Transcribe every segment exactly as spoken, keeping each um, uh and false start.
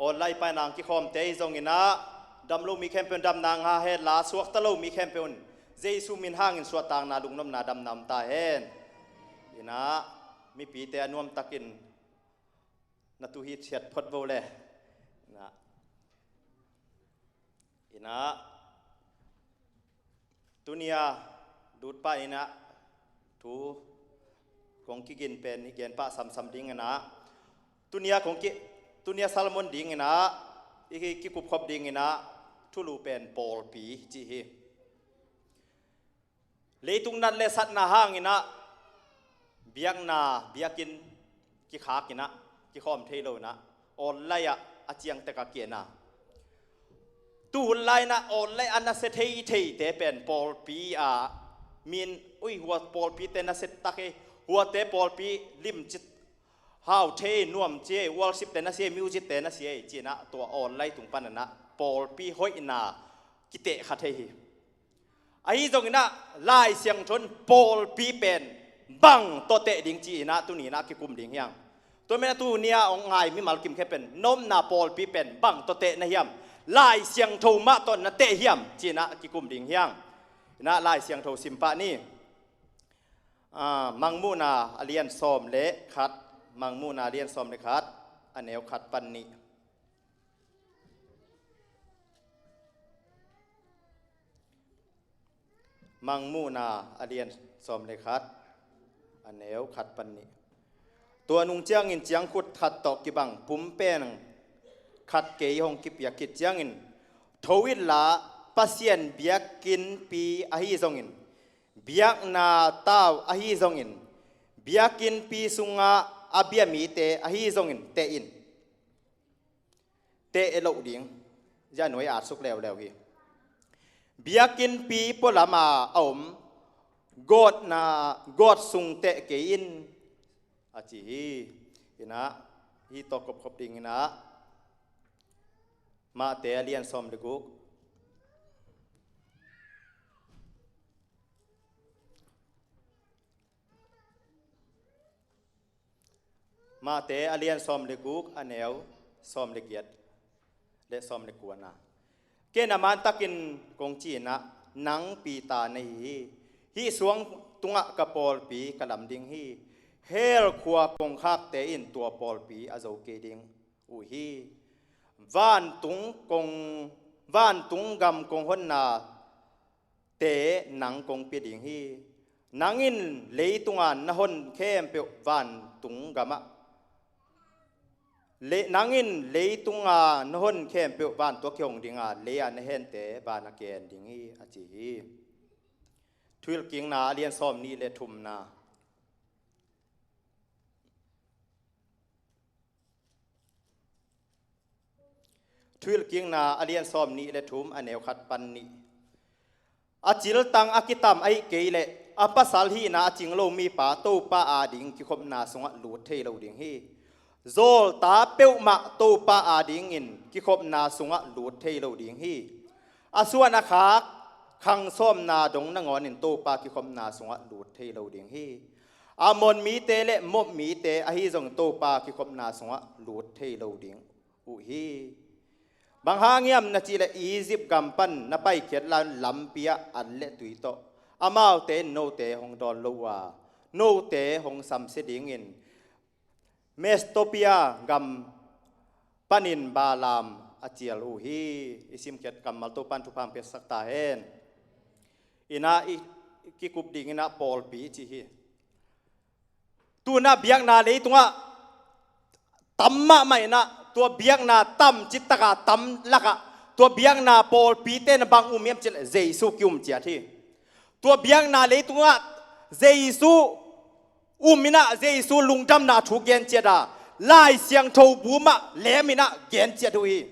Online panin kikhawmte ahi zongin ah, dam lo mi khempeuh in damna ngah hen la, suakta lo mi khempeuh in Jesu min hangin suahtakna, lungnopna, damna om ta hen. In ah, mipite a nuamtakin na tu hi thiat phot vo le. In ah, in ah, tuni-a lut pah in ah, thu kong kigin pen i gen pah samsam ding in ah, tuni-a kong ki, tuni-a sermon ding in ah, i ki, kikupkhop ding in ah, thulu pen pawlpi ci hi. Leitung nat le satna hangin ah, biakna, biakinn kikhak in ah, kikhawm thei lo in ah, online ah a ciangtek a ki-en a. Tu hun lai in ah online a na sia thei theite pen pawlpi a, min ui hua pawlpite na sia tak hi, huate pawlpi limci hau thei, nuam ci hi, worship te na sia, music te na sia hi ci in ah, tua online tung panin ah pawlpi hoihna kiteh kha thei hi. Ahi zongin ah Lai Siangtho in pawlpi pen bang tawh teh ding ci in ah tuni in ah kikum ding hi hang. Tua manin ah tuni-a hong ngai mimal kim khempeuh in, na omna pawlpi pen bang tawh teh na hiam, Lai Siangtho mah tawh na teh hiam ci in ah kikum ding hi hang. In ah Lai Siangtho sim pah ni. Ah, Mangmuhna a lian sawm le khat, Mangmuhna a lian sawm le khat, a neu khat pan nih. Mangmuhna a lian sawm le khat, a neu khat pan nih. Tua nung ciangin ciangkhut khat tawh kibang pumpen khat kei hong kipia khit ciangin, tho inla, Pasian biakinnpi ahi zongin, biakna tau ahi zongin, biakinnpi sungah a bia mite ahi zongin teh in. Teh loh ding, zia nuai at suk leuleu hi. Biakinnpi pualam a om gawtna, gawt sung teh kei in, a ci hi. In ah, hih tawh kopkhop ding in ah, Mate a lian sawm le guk. Mate a lian sawm le guk, a neu sawm le giat le sawm le kuana. Ken a mantakin kong ci in ah, nang Peter na hi hi. Hih suang tungah ka pawlpi ka lam ding hi. Hell khua kongkhakte in tua pawlpi a zo kei ding uh hi. Vantung kong, vantung gam kong honna te nang kong pia ding hi. Nang in leitunga na hon khempeuh vantung gamah, le, nang in leitunga na hon khempeuh van tawh kihong ding a, lei-a na hente van a kihen ding hi, a ci hi. Thuhilhkikna a lian sawm nih le thumna. Thuhilhkikna a lian sawm nih le thum, a neu khat pan nih. A ciltang a kitam ahih kei leh a pasal hihna a cing lo mipa Topa ading kikhopna sungah lut thei lo ding hi. Zawlta peuhmah Topa adingin kikhopna sungah lut thei lo ding hi. A suan a khak khang sawmna dong nangawnin Topa kikhopna sungah lut thei lo ding hi. Ammon mite le Moab mite ahi zong Topa kikhopna sungah lut thei lo ding uh hi. Bang hang hiam na cih leh Egypt gam pan na paikhiat lampi ah an le tui tawh amaute in note hong dawn lo uh a, note hong samsia dingin Mesopotamia gam panin Balaam a cial uh hi. I simkhiat kammal Topan thupha piaksak ta hen. In ah i kikup dingin ah pawlpi ci hi. Tu-in ah biakna leitungah tam mahmah in ah, tua biakna tam citak a tam lakah tua biakna pawlpite na bang um hiam cih leh Jesu ki-um ciat hi. Tua biakna leitungah Jesu um in ah Jesu lungdamna thu gen ciat a, Lai Siangtho bum ah lem in ah gen ciat uh hi.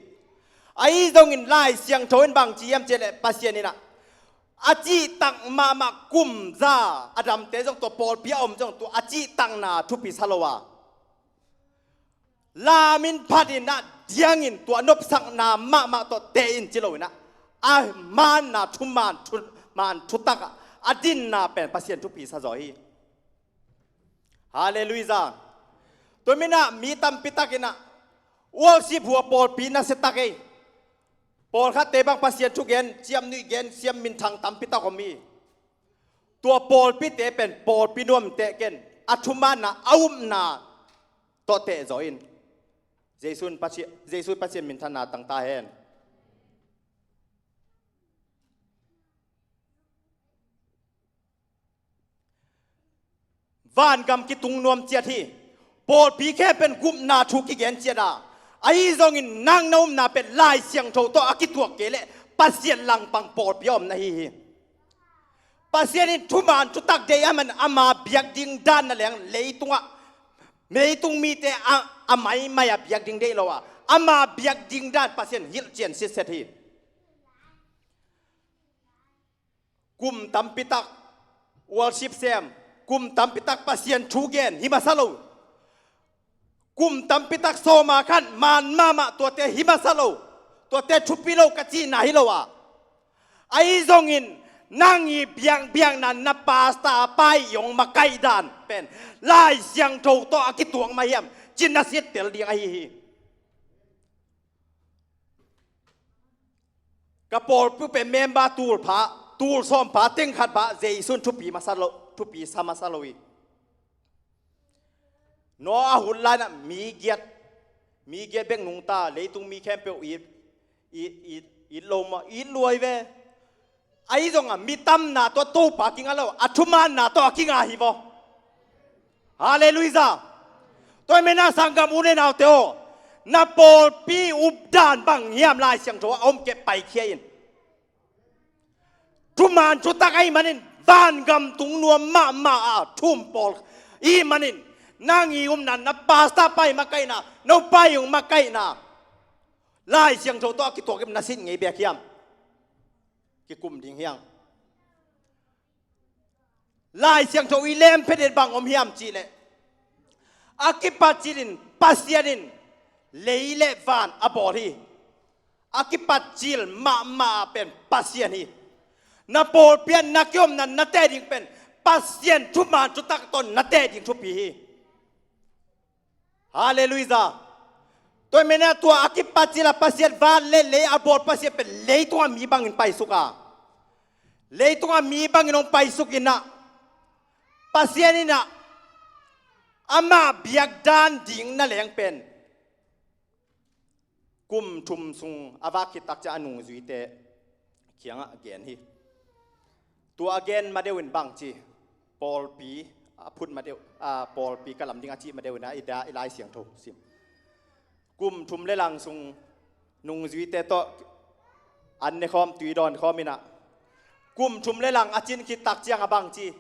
Ahi zongin Lai Siangtho in bang ci hiam cih leh Pasian in ah a cihtak mahmah kum za a damte zong tua pawlpi a om zong tua a cihtakna thupi sa lo a, lamin phatin ah diangin tua nopsakna mahmah tawh teh in ci lo in ah, a manna thuman thuman thutak ah a dinna pen Pasian thupi sa zaw hi. Halleluiah. Tua manin ah mi tampi takin ah Worship hua pawlpi nasia tak ei. Pawlkhatte bang Pasian thugen, ciamnuih gen, siam minthang tampi tak om hi. Tua pawlpite pen pawlpi nuam teh ken, a thumaanna, a upna tawh teh zaw in. Jesu in Pasian, Jesu Pasian minthanna tang ta hen. Vangam kitung nuam ciat hi. Pawlpi khempeuh in gupna thu kigen ciat a, ahi zongin nang na upna pen Lai Siangtho tawh a kituak kei leh Pasian langpang pawlpi a om na hi hi. Pasian in thuman thutak deih ahih manin ama biak ding dan nangawn leitungah, leitung mite a, a maimai a biak ding deih lo a, ama biak ding dan Pasian hilhcian sitset hi. Kum tampi tak worship sem, kum tampi tak Pasian thu gen hi masa lo. Kum tampi tak sawma khan man mahmah, tuate hi masa lo. Tuate thupi lo ka cihna hi lo a. Ahi zongin nang i biak, biakna, na pastor pa i hong makaih dan pen Lai Siangtho tawh a kituak mah hiam cih na sittel ding ahi hi. Ka pawlpi pen member tul pha, tul sawm pha, teng khat pha, Jesu in thupi masa lo, thupi sa masa lo hi. Noah hun lai-in ah mi giat, mi giat bek nungta, leitung mi khempeuh it, it, it, it lo maw, it lua hi ve. Ahi zongin mi tamna tawh Topa kinga lo, a thumaanna tawh a kinga hi vaw. Halleluiah. Tua ahih manin ah sanggam u le naute aw, na pawlpi updan bang hiam Lai Siangtho a om kei, paikhia in. Thuman thutak ahih manin vangam tung nuam mahmah a thu um pawl ahih manin, nang i upna, na pastor pa i makaihna, na upa i hong makaihna Lai Siangtho tawh a kituak in na sit ngei bek hiam? Kikum ding hi hang. Lai Siangtho i lem phet in bang om hiam cih leh, a kipat cil in Pasian in lei le van a bawl hi. A kipat cil mahmah pen Pasian hi. Na pawlpi ah na kiomna, na teh ding pen Pasian thuman thutak tawh na teh ding thupi hi. Halleluiah. Tua ahih manin ah tua a kipat cil a Pasian, van le lei a bawl Pasian pen leitungah mi bangin paisuk a, leitungah mi bangin hong paisuk in ah, Pasian in ah amah biak dan ding nangawn pen kum thum sung a vak khit tak ciang a nungzuite kiangah gen hi. Tua a gen ma deuh in bang ci, pawlpi a phut ma deuh, a, pawlpi ka lam ding a cih ma deuh in ah i da, i Lai Siangtho sim. Kum thum le lang sung nungzuite tawh an ne khawm, tui dawn khawm in ah, kum thum le lang a cin khit tak ciang a bang ci,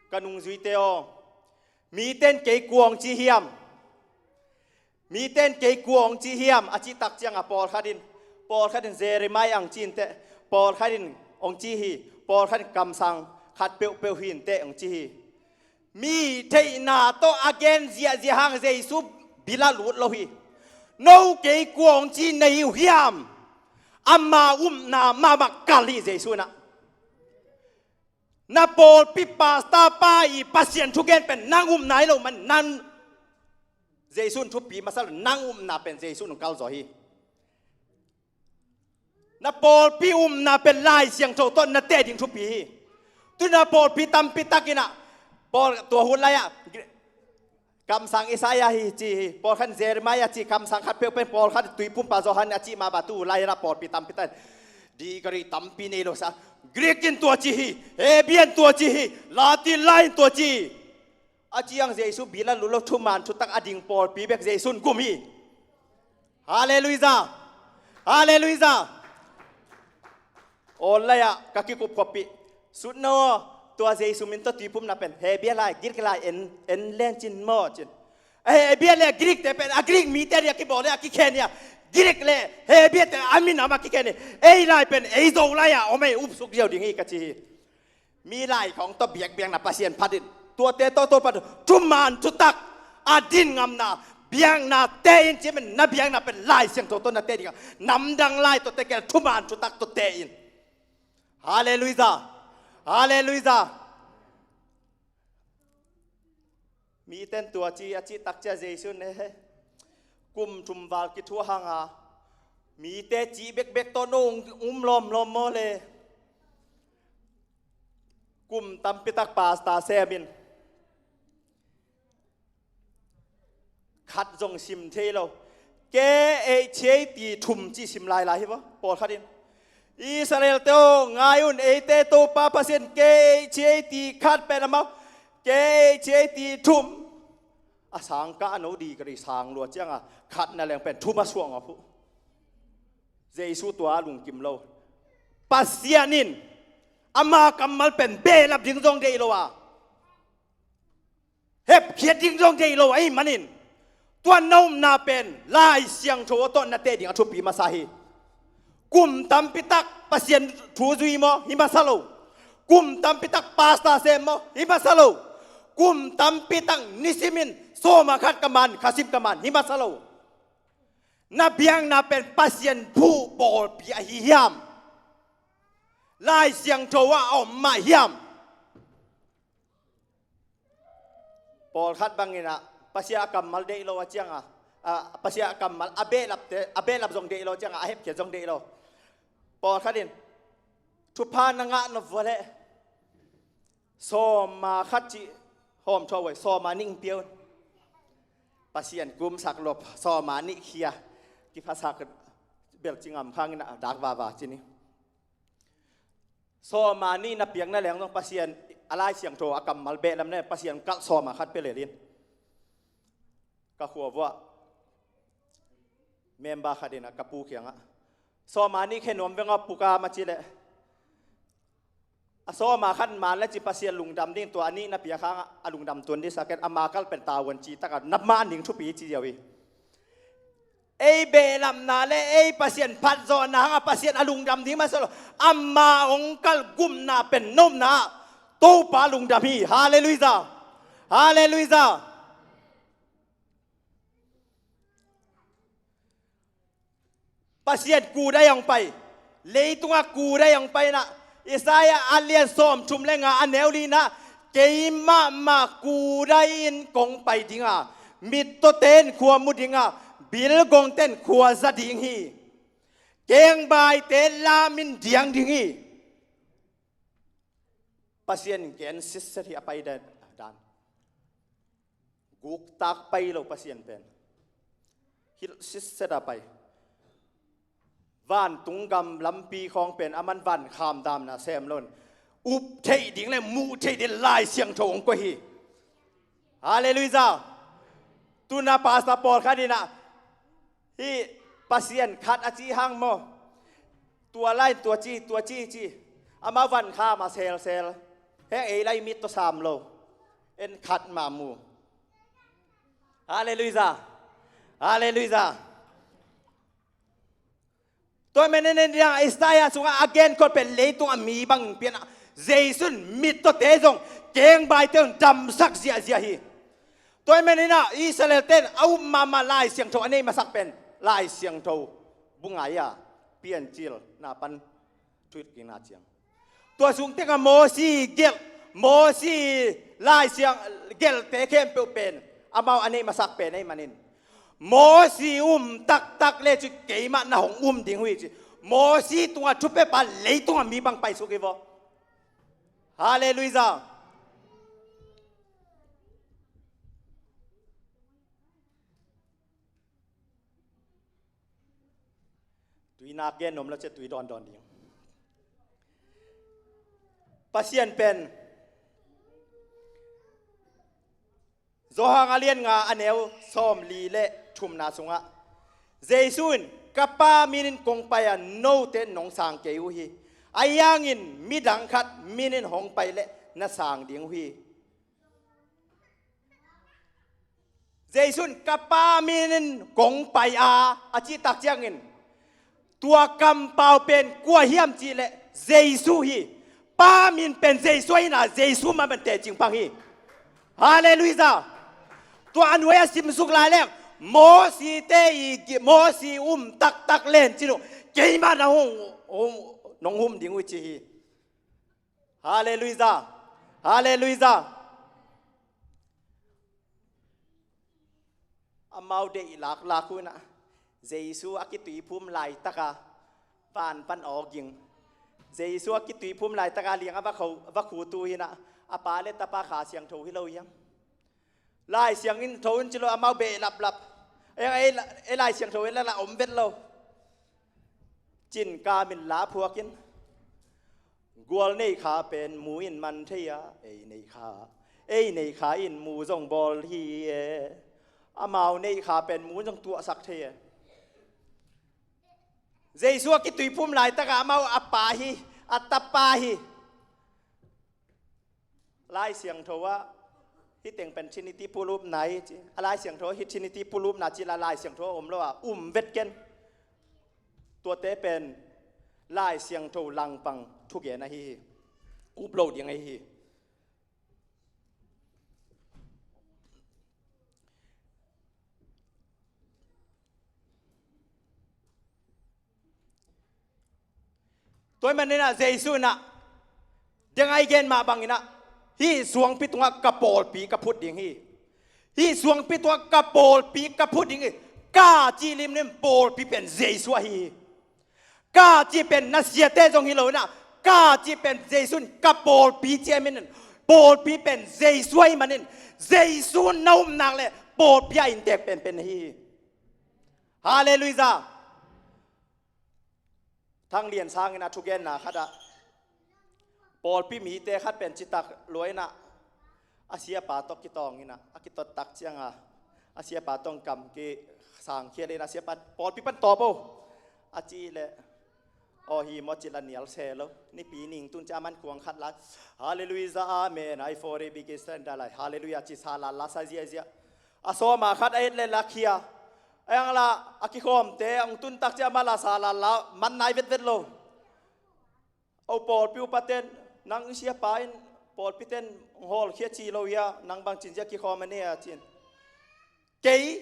ka nungzuite aw, mite in kei kua hong ci hiam? Mite in kei kua hong ci hiam? A cih tak ciang a pawlkhat in, pawlkhat in Jeremiah hong ci in teh, pawlkhat in hong ci hi, pawlkhat in kamsang khat peuhpeuh hi in teh hong ci hi. Mi theihna tawh a gen ziahziah hang Jesu bil ah lut lo hi. No kei kua hong ci na hi uh hiam? Ama upna mahmah kal hi Jesu in ah. Na pawlpi pastor pa i Pasian thugen pen nang upna hi lo manin, nang, Jesu in thupi masa lo, nang upna pen Jesu in hong kal zaw hi. Na pawlpi upna pen Lai Siangtho tawh na teh ding thupi hi. Tu-in ah pawlpi tampi tak in ah, pawl, tua hun lai-ah kamsang Isaiah hi ci hi, pawlkhat in Jeremiah ci, kamsang khat peuhpeuh, pawlkhat in Tuiphumpa Johan a cih mah bang, tu lai-ah pawlpi tampi tak in degree tampi nei lo sa, Greek in tua ci hi, Hebrew in tua ci hi, Latin lai in tua ci hi. A ciang Jesu bil ah lut lo, thuman thutak a ding pawlpi bek Jesu in gum hi. Halleluiah. Halleluiah. Online ah ka kikup khopih, sut no, tua Jesu min tawh tuiphumna pen Hebrew lai, Greek lai en, en len cin maw cin. A Hebrew le Greek te pen a Greek mite dia kibawl le a kikhen hi a, Greek le Hebrew te a minam a kikhen hi. Ei lai pen ei Zo lai ah om ei, upsuk ziau ding hi ka ci hi. Mi lai khawng tawh biakbiakna Pasian phat in, tuate tawh, tawh phat in, thuman thutak a din ngamna biakna teh in, ci-in na biakna pen Lai Siangtho tawh na teh ding a, namdang lai tawh teh kei, thuman thutak tawh teh in. Halleluiah. Halleluiah. Miten tua ci a cih takcia Jesu ne he. Kum thum val kithuah hanga mite cih bekbek tawh no um lawmlawm maw le. Kum tampi tak pasta semin khat zong sim thei lo. K H A T thum ci sim lailai hi vaw pawlkhat in. Israel te aw ngai un, eite Topa Pasian K H A T khat pen amau K H A T thum. A sangkah a no degree sang lua cianga khat na leng pen thum a suang a phuh. Jesu tua a lungkim lo. Pasian in ama kammal pen behlap ding zong deih lo a, hepkhiat ding zong deih lo ahih manin tua na upna pen Lai Siangtho tawh na teh ding a thupi masa hi. Kum tampi tak Pasian thu zui maw, hi masa lo. Kum tampi tak pasta sem maw, hi masa lo. Kum tampi tak nisimin sawma khat ka man, khasim ka man, hi masa lo. Na biakna pen Pasian phuh pawlpi ahi hiam? Lai Siangtho ah a om mah hiam? Pawlkhat bangin ah Pasian a kammal deih lo a cianga, ah, Pasian a kammal a behlapte, a behlap zong deih lo a cianga, a hepkhiat zong deih lo. Pawlkhat in thupha na ngah nop vua leh sawma khat cih hawm thuah vai, sawma nih pia un. Pasian kumsak lop, sawma nih khia kiphasak belci ngam khangin a dak vava ci ni. Sawma nih na piakna leng zong Pasian a Lai Siangtho a kammal behlap ne, Pasian kalh sawma khat pia lel in. Ka khua vuah member khat in ah ka pu kiangah sawma nih khe nuam veng aw pukam a ci leh, a sawma khat man le ci Pasian lungdam ding, tua a nih na piak hangah a lungdam tuan ding sa ken, ama kalh pen tavuan ci takah na man ding thupi ci ziau hi. Ei behlapna le ei Pasian phatzawhna hangah Pasian a lungdam ding masa lo. Ama hong kalh gupna pen nopna ah Topa lungdam hi. Halleluiah. Halleluiah. Pasian kudai hong pai. Leitungah kudai hong pai inah, Isaiah a lian sawmthum le nga a neu li inah, keimah mah kudai in kong pai dinga, mittawte in khua mu dinga, bilgongte in khua za ding hi. Kengbaite lamin diang ding hi. Pasian gen sitset hi a pai dan. Guktak pai lo Pasian pen. Hilh sitset a pai. Vantung gam lampi khawng pen aman vankham damna sem lo in, up theih ding le muh theih ding Lai Siangtho hong koih hi. Halleluiah. Tuna pastor pawlkhat inah hih Pasian khat a ci hang maw, tua lai tua ci, tua ci ci, amah vankham a selsel. Heng ei lai mit tawh sam lo. En khat mah mu. Halleluiah. Halleluiah. Tua manin en diang Isaiah sungah a genkhol pen leitung a mi bangin pianah, Jesu in mittawte zong kengbaite zong damsak ziahziah hi. Tua maninah Israel ten a up mahmah Lai Siangtho a nei masak pen Lai Siangtho bu ngai-a Piancil na pan thuhilhkikna ciang. Tua sung tengah Mosi gelh, Mosi Lai Siang gelhte khempeuh pen amau a neih masak pen ahih manin, Mosi um taktak le ci, keimah na hong um ding uh hi ci. Mosi tungah thupepa leitungah mi bang paisuk hi vaw. Halleluiah. Tui nak gen nuam lo cia tui dawndawn ding. Pasian pen Johan a lian nga a neu sawmli le thumna sungah Jesu in, "Ka Pa minin kong pai a, note nong sang kei uh hi. Ahi hangin midang khat minin hong pai le na sang ding uh hi." Jesu in, "Ka Pa minin kong pai a," a cih tak ciangin, tua kampau pen kua hiam cihleh Jesu hi. Pa min pen Jesu ahihna Jesu mah pen tecing pang hi. Halleluiah. Tua a nuai a simsuk lai leng Mosi te i gi-, Mosi um taktak len cin uh, keimah na hum, hum, nong hum ding uh ci hi. Halleluiah. Halleluiah. Amau deih laklak uh inah Jesu a kituiphum laitaka van pan awk ging. Jesu a kituiphum laitaka liang a va kho, va khutu hinah a Pa le Tapa Kha Siangtho hi lo hiam? Lai Siangtho in ci lo, amau beh laplap. Ei, ei, ei Lai Siangtho in la la om vet lo. Cinka min la phuakin gual neih kha pen mu in man thei a, ei neih kha, ei neih kha in mu zong bawl hi e. Amau neih kha pen mu zong tuahsak thei e. Jesu a kituiphum laitaka amau a Pa hi, a Tapa hi. Lai Siangtho ah hih teng pen Trinity pulupna hi ci. A Lai Siangtho ah hih Trinity pulupna ci la Lai Siangtho ah om lo a um vet ken. Tuate pen Lai Siangtho langpang thugen ahi hi. Up lo ding ahi hi. Tua ahih maninah Jesu inah deng a i gen mah banginah hih suangpi tungah ka pawlpi ka phut ding hi. Hih suangpi tungah ka pawlpi ka phut ding hi. Ka cih limlim pawlpi pen Jesu ahi hi. Ka cih pen na siate zong hi lo inah, ka cih pen Jesu in ka pawlpi ci ahih manin, pawlpi pen Jesu ahih manin, Jesu na upnak le pawlpi a inntek penpen ahi hi. Halleluiah. Thang Lian Sang in a thugenna khatah pawlpi mite khat pen citak lua inah a siapa tawh kitawng inah a kitottak cianga a siapa tawh kam kisangkhia le inah a siapa pawlpi pan tawp o a cih leh, aw hi maw ci la nial se lo. Nipi ning tun cia man kuang khat lai, Halleluiah, Amen, ai fore bigi senda lai, Halleluiah ci sa la la sa ziazia. A sawma khat a et le lakhia. A yang la a kikhawmte a hong tuntak cia ma la sa la la man nai vetvet lo. Aw pawlpi upaten, nang i siapa in pawlpiten hong hawlkhia ci lo hia, nang bang cin zia kikhawm a ne a cin. Kei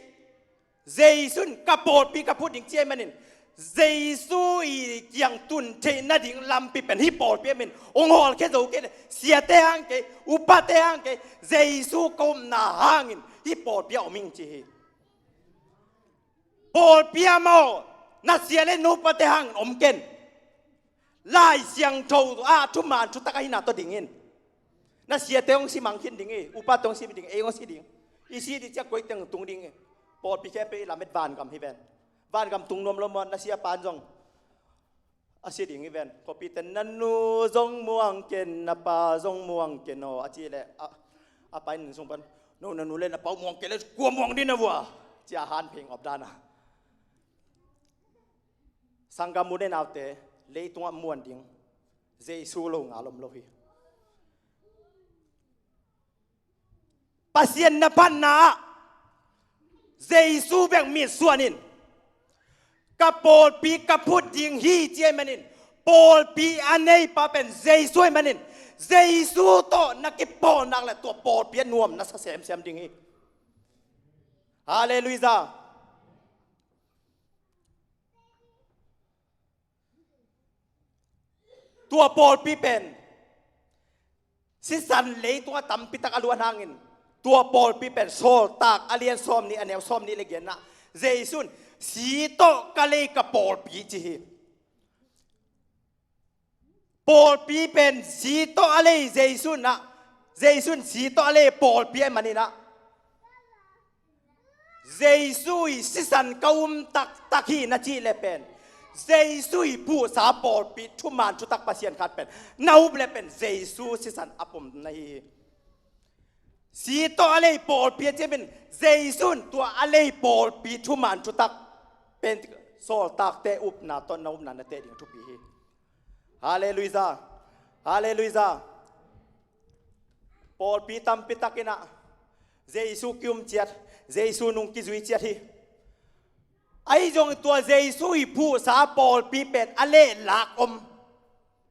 Jesu in ka pawlpi ka phut ding ci ahih manin, Jesu i kiang tun theih nading lampi pen hih pawlpi ahih manin hong hawlkhia zo kei le, siate hang kei, upate hang kei, Jesu ka upna hangin hih pawlpi ah om ing ci hi. Pawlpi ah maw, na sia le na upate hangin om ken. Lai Siangtho ah thuman thutak ahihna tawh dingin. Na siate hong si mang khin ding hi, upate hong si ding, ei hong si ding. I si ding cia koi teng tung ding hi. Pawlpi khempeuh i lamet vangam hi ven. Vangam tung nuam lo maw, na siapa in zong a si ding hi ven. Khuapite na nu zong muang ken, na pa zong muang ken aw a cih leh a, a pa in sung pan, no na nu le na pa uh muang ken le kua muang ding na vua, cia han pheng op dana. Sanggam u le naute, leitungah muan ding Jesu lo ngal om lo hi. Pasian na phatna ah Jesu bek mitsuan in, ka pawlpi ka phut ding hi ci ahih manin, pawlpi a neipa pen Jesu ahih manin, Jesu tawh na kipawlnak le tua pawlpi a nuam na sa semsem ding hi. Halleluiah. Tua pawlpi pen sisan leitungah tampitak a luan hangin, tua pawlpi pen Sawltak a lian sawm nih a neu sawm nih le giatna, Jesu in si tawh ka lei ka pawlpi ci hi. Pawlpi pen si tawh a lei Jesu in ah, Jesu in si tawh a lei pawlpi ahih manin ah, Jesu i sisan ka um taktak hi na cih le pen, Jesu i phuhsa pawlpi thuman thutak Pasian khat pen na up le pen Jesu sisan a pom na hi hi. Si tawh a lei pawlpi a cih pen Jesu in tua a lei pawlpi thuman thutak pen Sawltakte upna tawh na upna na teh ding thupi hi. Halleluiah. Halleluiah. Pawlpi tampi takin ah Jesu ki-um ciat, Jesu nung kizui ciat hi. Ahi zong tua Jesu i phuhsa pawlpi pen a lehlak om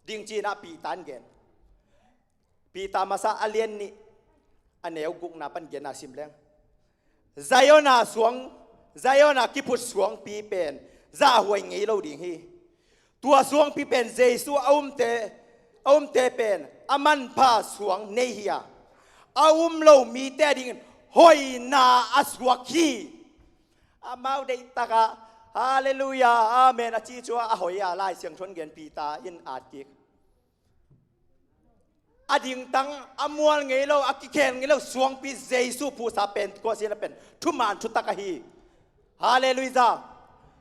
ding ci-in ah Peter in gen. Peter masa a lian nih a neu gukna pan genna sim leng. Zion a suang, Zion a kiphut suangpi pen zahhuai ngei lo ding hi. Tua suangpi pen Jesu a umte, a umte pen a manpha suang nei hi a, a um lo mite a dingin hoihna a suak hi. Amau deihtakah, Halleluiah, Amen a ci cu a hoi a, Lai Siangtho in gen, Peter in at kik. A dingtang a mual ngei lo, a kikhel ngei lo suangpi Jesu phuhsa Pentecost in a pen thuman thutak ahi. Halleluiah.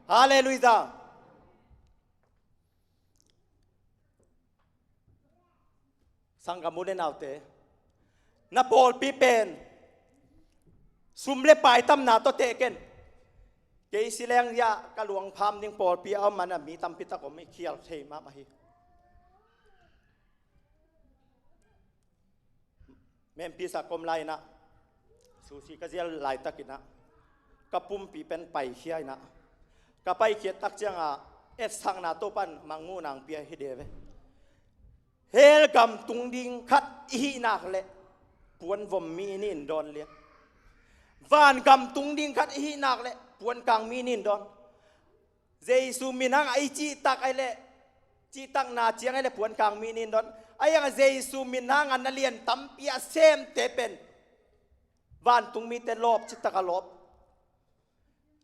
Halleluiah. Sanggam u le naute, na pawlpi pen sum le pai tamna tawh teh ken. Kei si leng hiah ka luangpham ding pawlpi a om, a na mi tampi tak om, i khial thei mahmah hi. Memphis ah ka om lai-in ah, susi ka zial laitak in ah, ka pumpi pen paikhia in ah, ka paikhiat tak ciangah etsakna Topa'n mangmuhna hong pia hi de ve. Hell gam tung ding khat i hih nak leh puanvom mi nih in dawn lian. Van gam tung ding khat i hih nak leh puankang mi nih in dawn. Jesu min hangah i cihtak ahih leh, cihtakna ciang ahih leh puankang mi nih in dawn. Ahi hangah Jesu min hangah na lian tampi a semte pen vantung mite lawp, citak a lawp.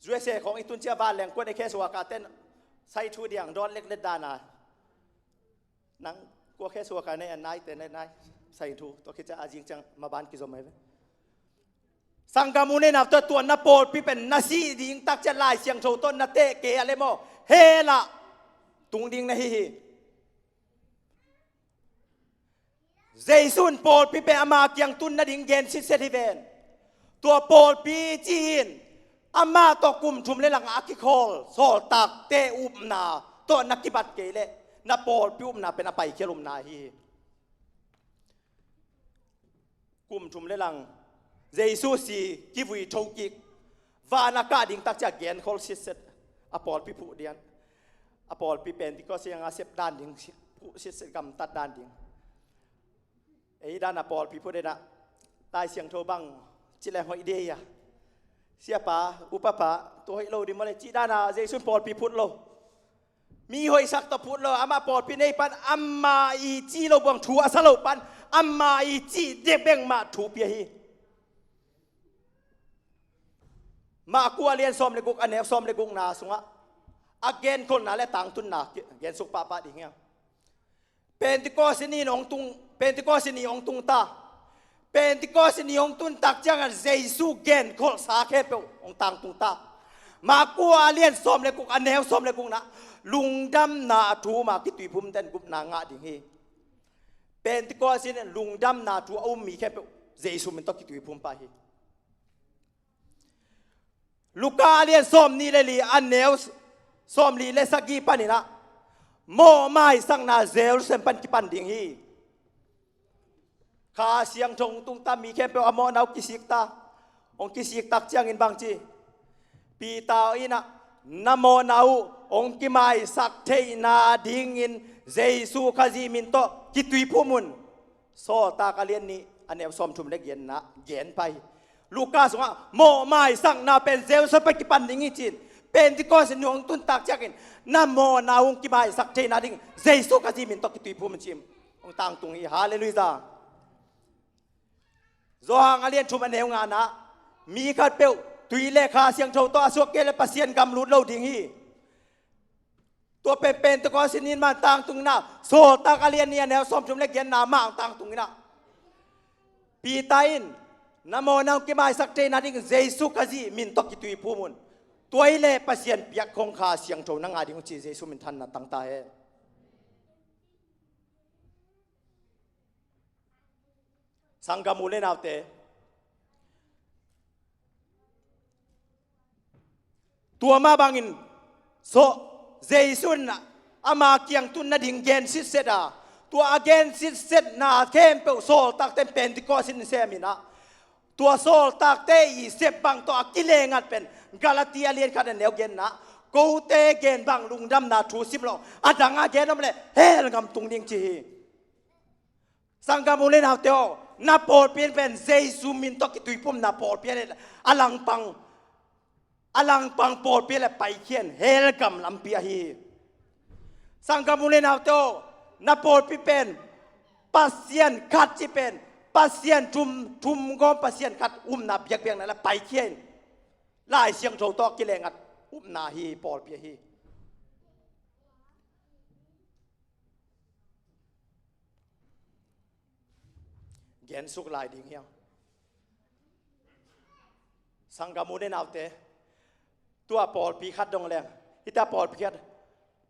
U S A khawng i tun ciang vanleng kuan a case worker ten sai thu ding dawn leklet dan a, nang kua case worker nei a, naite nei, nai sai thu tawh khit ciang a zing ciang maban kizom ahi ve. Sanggam u le naute, tua na pawlpi pen na sih ding tak ciang Lai Siangtho tawh na teh kei a leh maw, hell ah tung ding na hi hi. Jesu in pawlpi pen ama kiang tun nading gen sitset hi ven. Tua pawlpi ci-in amah tawh kum thum le lang a kikhawl sawltakte upna tawh na kibat kei leh na pawlpi upna pen a paikhial upna hi hi. Kum thum le lang Jesu si kivui thokik, van a kah ding tak ciang genkhol sitset, a pawlpi phuh dian, a pawlpi Pentecost siang a sep dan ding, phuh sitset gamtat dan ding. Ei dan a pawlpi phuh dena Lai Siangtho bang ci leng hoih dei a, siapa, upapa, tua hoih lo ding maw le cih dan a Jesu in pawlpi phut lo. Mi hoihsak tawh phut lo, amah pawlpi nei pan, amah i cih lo buang thu a sa lo pan, amah i cih dek bek mah thu pia hi. Marka a lian sawm le guk, a neu sawm le gukna sungah a genkholhna le tangtunna gensuk pahpah ding hiam? Pentecost ni hong tung, Pentecost ni hong tung ta. Pentecost ni hong tun tak ciangin Jesu genkholhsa khempeuh hong tangtung ta. Marka a lian sawm le guk, a neu sawm le gukna, lungdamna a thu um a kituiphum ten gupna ngah ding hi. Pentecost in lungdamna thu a um mi khempeuh Jesu min tawh kituiphum pah hi. Luka a lian sawm nih le li, a neu sawm li le sagih panin ah mawhmaisakna Jerusalem pan kipan ding hi. Kha Siangtho hong tung ta, mi khempeuh a mawhna uh kisik ta. Hong kisik tak ciangin bang ci? Peter in ah, na mawhna uh hong kimaisak theihna dingin Jesu Khazih min tawh kituiphum un. Sawltak a lian nih, a neu sawm thum le giatna gen pah hi. Luka sungah mawhmaisakna pen Jerusalem pan kipan ding hi ci-in, Pentecost ni hong tun tak ciangin na mawhna uh hong kimaisak theihna ding Jesu Khazih min tawh kituiphum un ci-in hong tangtung hi. Halleluiah. Johan a lian thum, a neu ngana, mi khatpeuh tui le Kha Siangtho tawh a suak kei le Pasian gam lut lo ding hi. Tua pen Pentecost ni in mah tangtung in ah, Sawltak a lian nih, a neu sawm thum le giatna mah tangtung in ah, Peter in, na mawhna uh kimaisak theihna ding Jesu Khazih min tawh kituiphum un. Tua hi leh Pasian piak khong Kha Siangtho na ngah ding uh ci, Jesu min thanna tang ta hen. Sanggam u le naute, tua mah bangin, so, Jesu in ama kiang tun nading gen sitset a, tua a gen sitsetna khempeuh sawltakte in Pentecost in sem in ah, tua sawltakte i sep bang tawh a kilengat pen Galati a lian khat, a neu giatna, kote gen bang lungdamna thu sim lo, a dang a gen om leh hell gam tung ding ci hi. Sanggam u le naute aw, na pawlpi pen Jesu min tawh kituiphumna pawlpi a hi leh, a langpang, a langpang pawlpi a hi leh paikhia in, hell gam lampi ahi hi. Sanggam u le naute aw, na pawlpi pen Pasian khat cih pen, Pasian thum, thum gawm Pasian khat umna biakpiakna leh paikhia in. Lai Siangtho tawh kilengat upna hi, pawlpi ahi. Gensuk lai ding hiang. Sanggam u le naute, tua pawlpi khat dong leng, hita pawlpi khat,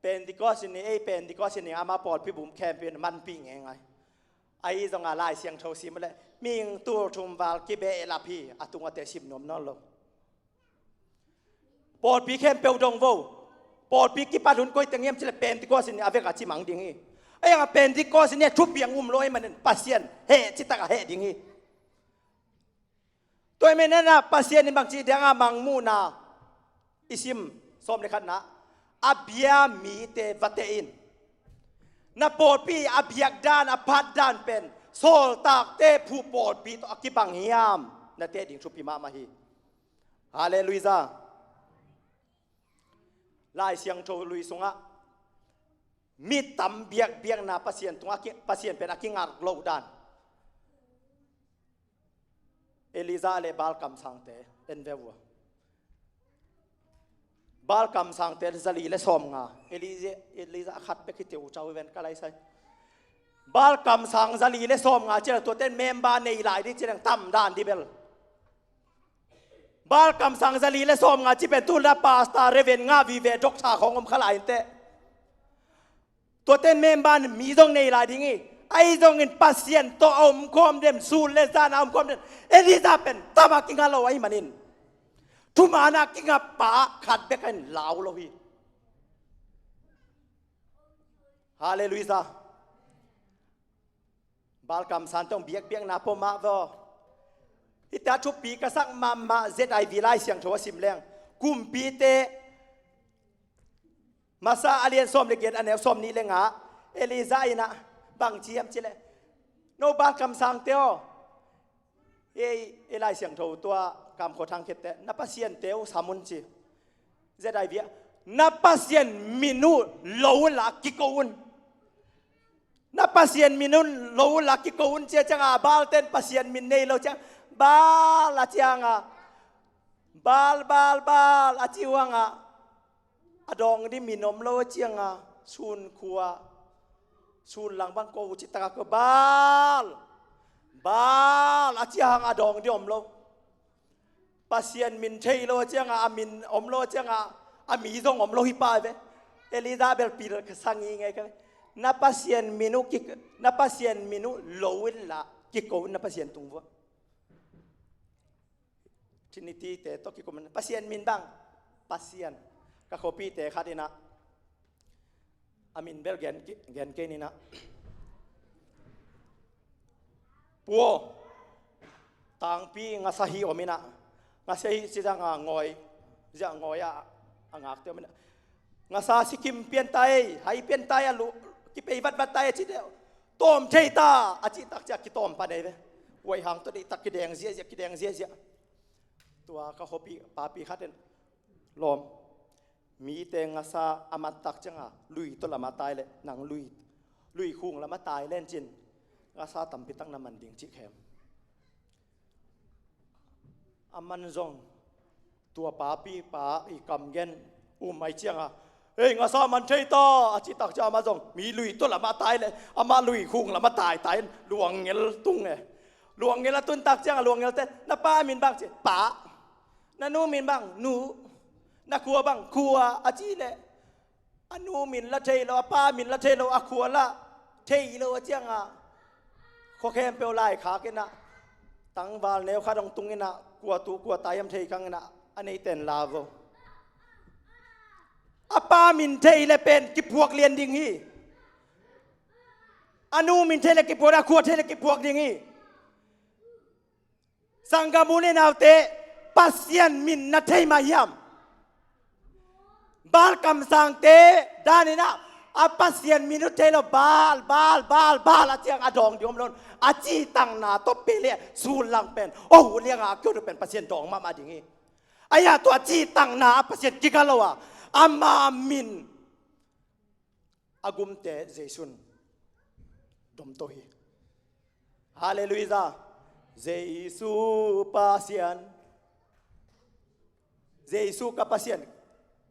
Pentecost in ni ei, Pentecost in ni ama pawlpi bum khempeuh in manpih ngeingai. Ahi zongah Lai Siangtho sim le mihing tul thum val kibehlap hi, a tungate sim nuam nawn lo. Pawlpi khempeuh dong vo. Pawlpi kipat hun koi teng hiam cih leh Pentecost in ni a vek a ci mang ding hi. Ahi zongah Pentecost in ni a thupiang um lo ahih manin Pasian heh citak a heh ding hi. Tua ahih manin ah Pasian in bangci dang a mangmuhna i sim, sawm le khatna, a bia mite va teh in. Na pawlpi a biak dan, a phat dan pen sawltakte phu pawlpi tawh a kibang hiam, na teh ding thupi mahmah hi. Halleluiah. Lai Siangtho lui sungah mi tam biakbiakna Pasian tungah ki-, Pasian pen a kingak loh dan. Elijah le Baal kamsangte en ve vua. Baal kamsangte zali le sawmnga. Elijah, Elijah a khat bek hi teu cau ven ka lai sai. Baal kamsang zali le sawmnga ci leng tuate member nei lai ding ci leng tam dan dih bel. Baal kamsang zali le sawmnga ci pen tu la pastor, reverend nga vive, doctor khawng om kha lai inteh. Tuate member mi zong nei lai ding hi. Ahi zongin Pasian tawh a omkhawm den, sun le zan a omkhawm den Elijah pen tam a kinga lo ahih manin, thuman a kinga pa khat bek in lau lo hi. Halleluiah. Baal kamsangte hong biakbiakna pua mah vaw. Hita thupi ka sak mahmah Z I V Lai Siangtho a sim leng. Kumpite masa a lian sawm le giat, a neu sawm nih le nga, Elijah in ah bang ci hiam cih leh, no Baal kamsangte aw, ei, ei Lai Siangtho tua Kamkhua Thang Khiat te, na pasiante uh sam un ci. Z I V ah, na Pasian min uh lo un la kiko un. Na Pasian min un lo un la kiko un ci a ciangah, Baal ten Pasian min nei lo ciang, Baal a ciangah, Baal, Baal, Baal a ci uh hangah, a dawng ding min om lo a ciangah, sun khua, sun lang bang ko uh ci takah ko Baal, Baal a ci hangah a dawng ding om lo. Pasian min thei lo a ciangah, a min om lo a ciangah, a mi zong om lo hi pah ve. Elijah bel pil ka sang hi ngei ka ve. Na Pasian min uh ki, na Pasian min uh lo in la kiko in na Pasian tung vua. Trinity te tawh kikum in, Pasian min bang, Pasian. Ka khuapihte khat in ah, a min bel gen, gen kei ni in ah, Pu aw, tangpi ngasa hi om in ah, ngasa hi ci zang a ngawi, zia ngawi ah a ngakte om in ah, ngasa sikim pian ta ei, hai pian ta ei, a lu kipei vatvat ta ei ci deuh. Tawm thei ta a cih tak ciah kitawm pan ei ve. Huai hang tawh deihtak kideng ziahziah, kideng ziahziah. Tua ka khuapi papi khat in, lawm, mite ngasa a mat tak ciangah lui tawh lam a tai leh, nang lui, lui khung lam a tai leh cin, ngasa tampi tak na man ding cih khem. A man zong, tua papi pa i kam gen um ai ciangah, ei, ngasa man thei ta a cih tak ciah amah zong mi lui tawh lam a tai leh, amah lui khung lam a tai tai in luangngel tung e. Luangngel a tun tak ciangah luangngelte, na pa min bang ci, pa. Na nu min bang, nu. Na khua bang, khua a cih leh, a nu min la thei lo, a pa min la thei lo, a khua la thei lo a ciangah, khua khempeuh laikhak in ah, tangval neu khat hong tung in ah, kua tu kua ta hiam thei kang in ah, a neiten la vo. A pa min thei leh pen kipuak lian ding hi. A nu min thei leh kipuak, a khua thei leh kipuak ding hi. Sanggam u le naute, Pasian min na thei mah hiam? Baal kamsangte dan in ah, a Pasian min uh thei lo, Baal, Baal, Baal, Baal a ciang a dawng ding om lo, a cihtakna tawh peh leh sun lang pen, oh, liangah a kiot uh pen Pasian dawng mahmah ding hi. Ahi a tua cihtakna a Pasian kiga lo a, ama min a gumte Jesu'n domto hi. Halleluiah. Jesu Pasian. Jesu ka Pasian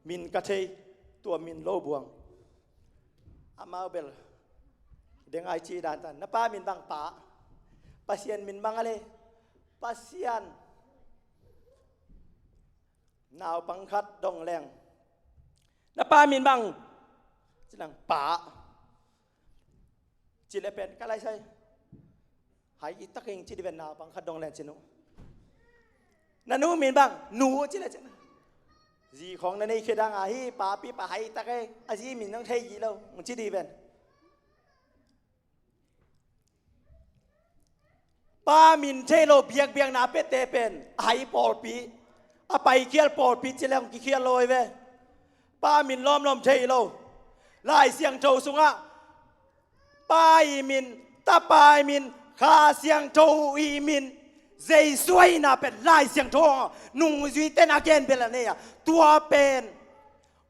min ka thei, tua min lo buang. Amau bel dengai ci dan tan. Na pa min bang? Pa. Pasian min bang a le? Pasian. Naupang khat dong leng, na pa min bang? Ci leng, Pa. Ci le pen ka lai sai, hai i tak ing ci di ven, naupang khat dong leng ci nu. Na nu min bang? Nu. Ci le ci na, zi khong na nei khedang a hi, papi pa hai tak e, a zi min nang thei hi lo ci di ven. Pa min thei lo biakbiakna pete pen a hai pawlpi, a paikhial pawlpi ci leng kikhial lo hi ve. Pa min lawmlawm thei lo. Lai Siangtho sungah Pa i min, Tapa i min, Kha Siangtho i min, Jesu aina pen Lai Siangtho nungzuite na gen bel a nei a, tua pen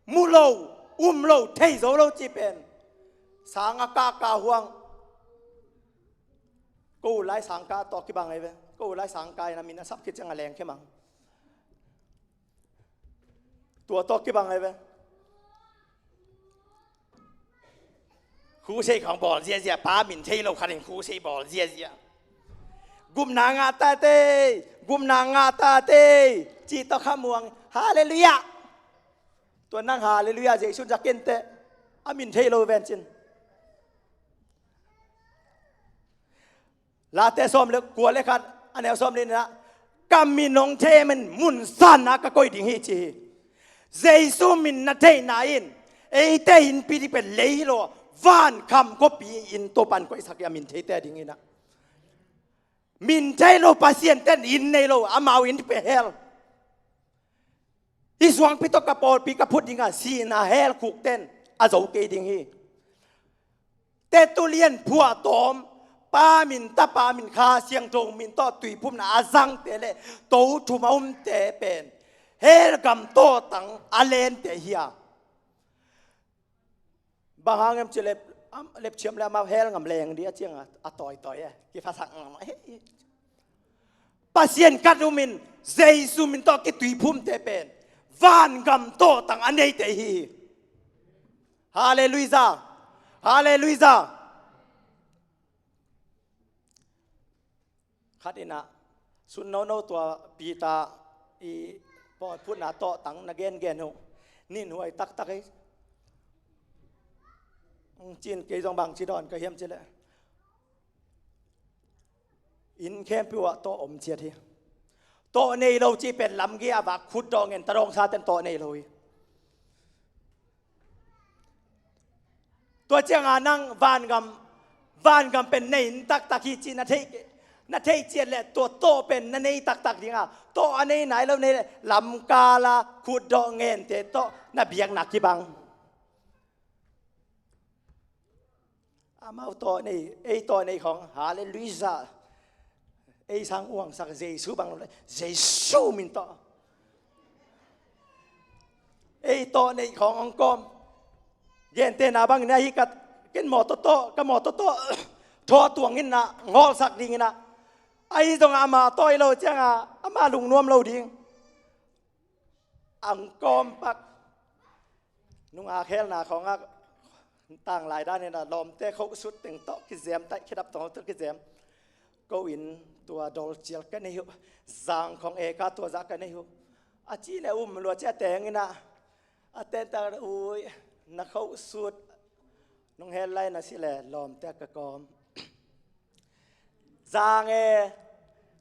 mu lo, um lo, thei zo lo ci pen sang a kaka huang. Ko lai sangka tawh kibang ei ve. Ko lai sangka in a min a sap khit ciang a leng khemang. Tua tawh kibang ei ve. Khusei khong bawl ziazia, pa min thei lo khat in khusei bawl ziazia. Gupna ngah tate, gupna ngah tate, ci tawh khamuang. Halleluiah. Tua nang halleluiah Jesu za kente, a min thei lo ven cin. Late sawm le kua le khat, a neu sawm le nihna, ka min hong them in mun sanna ka koih ding hi ci hi. Jesu min na theihna in eite innpi ding pen lei hi lo, vankham khuapi inn Topan koihsak hi a, min theite ding hi na. Min thei lo Pasian ten inn nei lo, amau inn pen hell. Hih suangpi tawh ka pawlpi ka phut ding a, sihna hell khukten a zo kei ding hi. Tertullian phuahtawm, Pa min, Tapa min, Kha Siangtho min tawh tuiphumna a zangte le to thum a umte pen hell gam tawhtang a lente hi a. Bang hang em ci leh, am, lepthiam le amau hell gam leng ding a, ciang a, a tawitawi e, kiphasak ngam e. Pasian khat um in Jesu min tawh kituiphumte pen vangam tawhtang a neite hi hi. Halleluiah. Halleluiah. Khat in a, sun nono tua Peter i pawlphutna tawhtang na gengen uh, ninhuai taktak hi. Hong cin kei zong bang ci dawn ka hiam ci leh, inn khempeuh ah tawh om ciat hi. Tawh nei lo ci pen lamgei a vak khutdawh ngen tadawngsa ten tawh nei lo hi. Tua cianga nang vangam, vangam pen nei in taktak hi ci na thei, na thei ciat leh tua tawh pen na nei taktak dinga, tawh a nei nai lo nei leh lamkala khutdawh ngente tawh na biakna kibang. Amau tawh nei, ei tawh nei khong, halleluiah. Ei sang uangsak Jesu bang lo le, Jesu min tawh. Ei tawh nei khong hong kawm. Gentehna bangin ahi kat, ken mawtaw tawh, ka mawtaw tawh thaw tuangin na ngawlsak dingin a, ahi zongah ama tawh hi lo cianga ama lungnuam lo ding. Ang kawmpak nunga khelna khawngah tanglai danin a lawmte khohsut teng tawh kizem, taih khedap tawh tawh kizem. Ko in tua dawlcial ka nei uh, zang khawng eka tua zah ka nei uh. A ci le um lua ci a tengin a, a tenta ui, na khohsut nong hel lai na si le lawmte ka kawm. Zang e,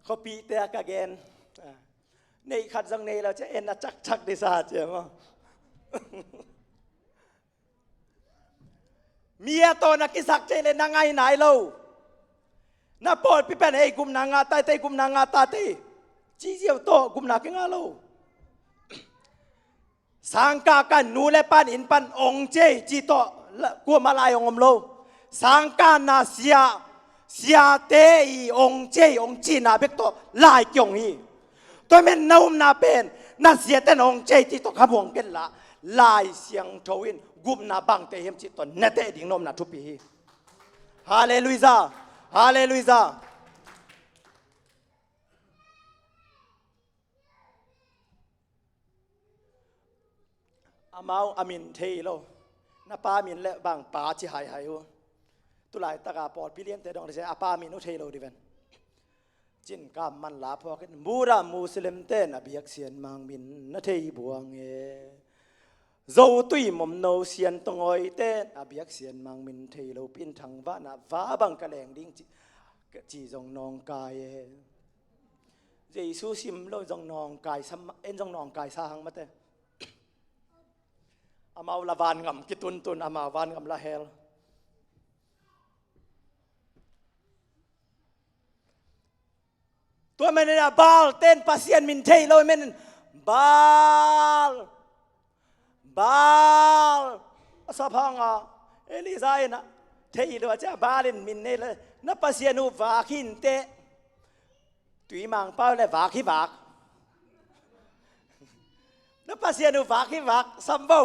khuapihte a ka gen. Neih khat zong nei lo cia en a cakcak disa cia maw? Mi a tawh na kisak cia le na ngai nai lo. Na pawlpi pen ei gupna ngah tate, gupna ngah tate ci ziau tawh gupna kingah lo. Sangkah kan nu le pan inn pan ong cei ci tawh kuamah lai ong om lo. Sangkah na sia, siate i ong cei ong cina bek tawh lai kiong hi. Tua men na umna pen na siate na ong cei ci tawh khamuang ken la, Lai Siangtho in gupna bangte hiam ci tawh na teh ding na omna thupi hi. Halleluiah. Halleluiah. Amau a min thei lo. Na pa min le bang pa ci haihai uh. Tulai taka pawlpi liante dong le a pa min uh thei lo diven. Cin ka man la phawk in, Buddha Muslim ten a biak Sian Mang min na thei buang e. Zo tui mom no Sian Tongoi ten a biak Sian Mang min thei lo, pin thang va na va bang ka leng ding ci, ci zong nawngkai e. Jesu sim lo zong nawngkai sa, en zong nawngkai sa hang mate. Amau la van ngam kituntun, amau van ngam la hel. Tua manin a Baal ten Pasian min thei lo manin Baal, Baal a sa phanga Elijah in a thei lo a cia Baal in min nei lo, na Pasian uh vak hi inteh. Tui mangpau le vak hi vak. Na Pasian uh vak hi vak, sam vo.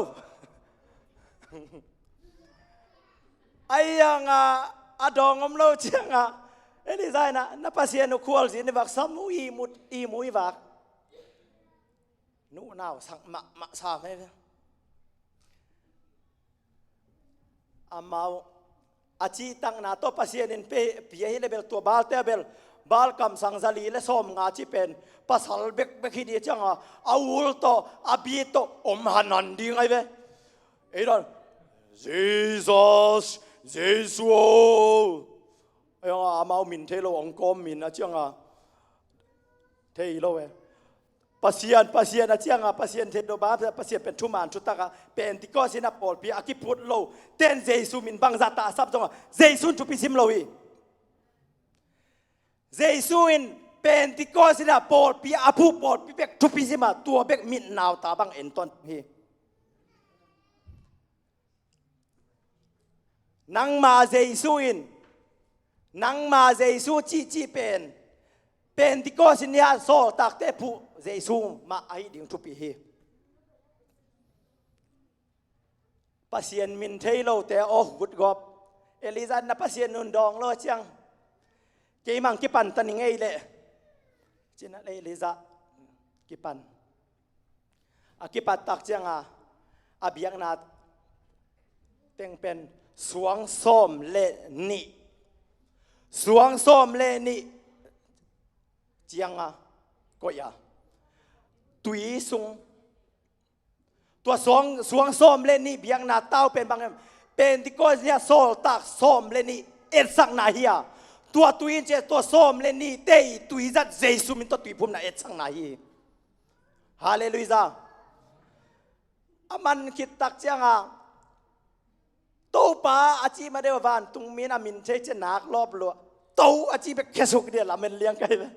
Ai ang a, a dawng om lo ciang a, Elijah in a, na Pasian uh khualzin hi vak, sam uh i mut, i mu hi vak. Nu nau sang mahmah sa mai ve. Amau a cihtakna tawh Pasian in pe, pia hi le bel tua Baal te a bel, Baal kamsang zali le sawm nga ci pen pasal bekbek hi dih ciang a, a ul tawh a bi tawh om hanan ding ai ve. Ei dan, Jesus, Jesu o. Ei ang a, amau min thei lo ong kawm min a ciang a, thei lo e. Pasian, Pasian a ciang a, Pasian thei lo ba, Pasian pen thuman thutak a, Pentecost in a pawlpi a kiphut lo ten Jesu min bangzah ta a sap zong a, Jesu in thupi sim lo hi. Jesu in Pentecost in a pawlpi a phu pawlpi bek thupi sim a, tua bek mit nau ta bang en ton hi. Nangma Jesu in, nangma Jesu cihcih pen Pentecost in hia sawltakte phuh Jesu mah ahi ding thupi hi. Pasian min thei lote aw hutgawp. Elijah na Pasian nun dawng lo ciang, keimang kipan ta ning ei leh. Cina le Elijah kipan. A kipat tak cianga a biakna teng pen suang sawm le nih, suang sawm le nih cianga koih a tui sung. Tua suang, suang sawm le nih biakna tau pen bang em? Pentecost ni a sawltak sawm le nih etsakna hi a, tua tui in ciah tua sawm le nihte i tui zat Jesu min tawh tuiphumna etsakna hi. Halleluiah. A man khit tak cianga Topa a cih ma deuh a vantung min a min thei ciah nak lawp lua. To a cih bek khesuk dia lamen liang kai ve.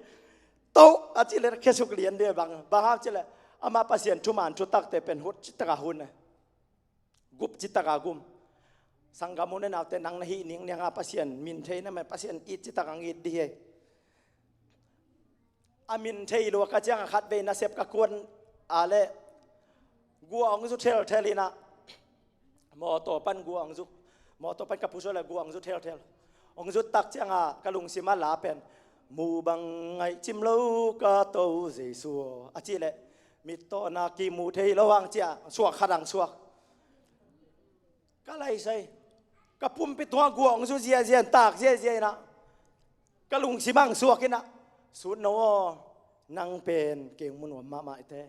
To a cih le khesuk lian dia bang, bang hau cih le ama Pasian thuman thutakte pen hut citaka hun e. Gup citaka gum. Sanggam u le naute nang na hih ning nianga Pasian min thei na mai Pasian it citaka ngit di he. A min thei lua ka cianga khatvei nasep ka kuan a le gua ong zu thelthel ina. Mawtaw pan gua ong zu, mawtaw pan ka pusuah le gua ong zu thelthel. Ong zu tak cianga ka lungsim a la pen mu bang ngaih cim lo ka To Jesu a cih le mittawna kimu thei lo ang cia suak khat ang suak. Ka laisai ka pumpi tungah gua ong zu ziazia in tak ziazia ina ka lungsim ang suak ina sut no aw, nang pen kei ong mu nuam mahmah ite.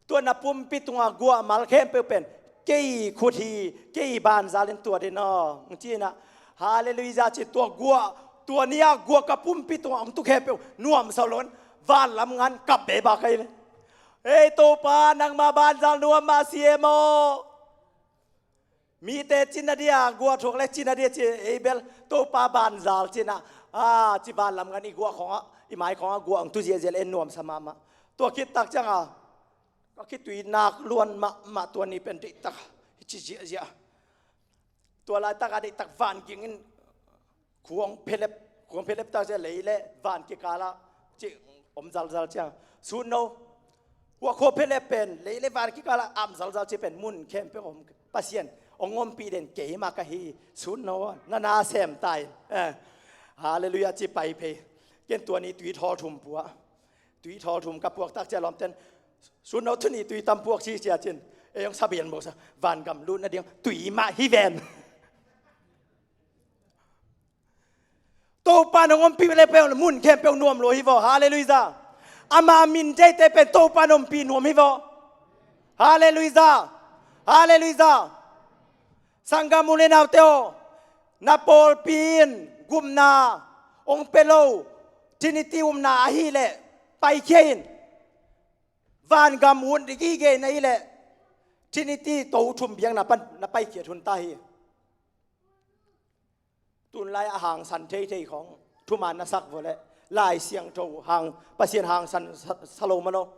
Tua na pumpi tungah gua mal khempeuh pen kei khut hi, kei banzal in tua din aw ong ci ina. Halleluiah ci tua gua, tua nia gua ka pumpi tungah ong tu khempeuh nuamsa lo in vanlam ngan kap beba kai le. Ei Topa nangma banzal nuam mah siam aw. Mite cina dia gua thuak le cina dia ci ei bel Topa banzal cina a ci vanlam ngan i gua khongah i mai khongah gua ang tu ziahziah le en nuamsa mahmah. Tua khit tak cianga ka khitui nak luan mahmah tua ni pen deihtak hi ci ziahziah. Tua laitaka deihtak van ging in khuang phelep, khuang phelep tak ciah lei le van kikala ci om zalzal ciang sut no. Hua khua phelep pen lei le van kikala am zalzal ci pen mun khempeuh om Pasian ong ompih den keima ka hi sut no na na sem tai. Eh, halleluiah ci pai phei. Ken tua ni tui thawl thum pua. Tui thawl thum ka puak tak ciah lawmten sut no thu ni tui tam puak ci ciah cin. Ei hong sabian bawh sa, vangam lut nading tui mah hi ven. Topa nong ompih le peuh mun khempeuh nuam lua hi vaw. Halleluiah. Ama min teitei pen Topa nong ompih nuam hi vaw. Halleluiah. Halleluiah. Sanggam u le naute aw, na pawlpi in gupna hong pia lo, Trinity upna ahih leh paikhia in. Vangam ut gige na hih leh Trinity to thum biakna pan na paikhiat hun ta hi. Tunlai a hangsan theithei khawng thuman na sak vawh leh Lai Siangtho hang, Pasian hangsan sa, sa lo mah lo.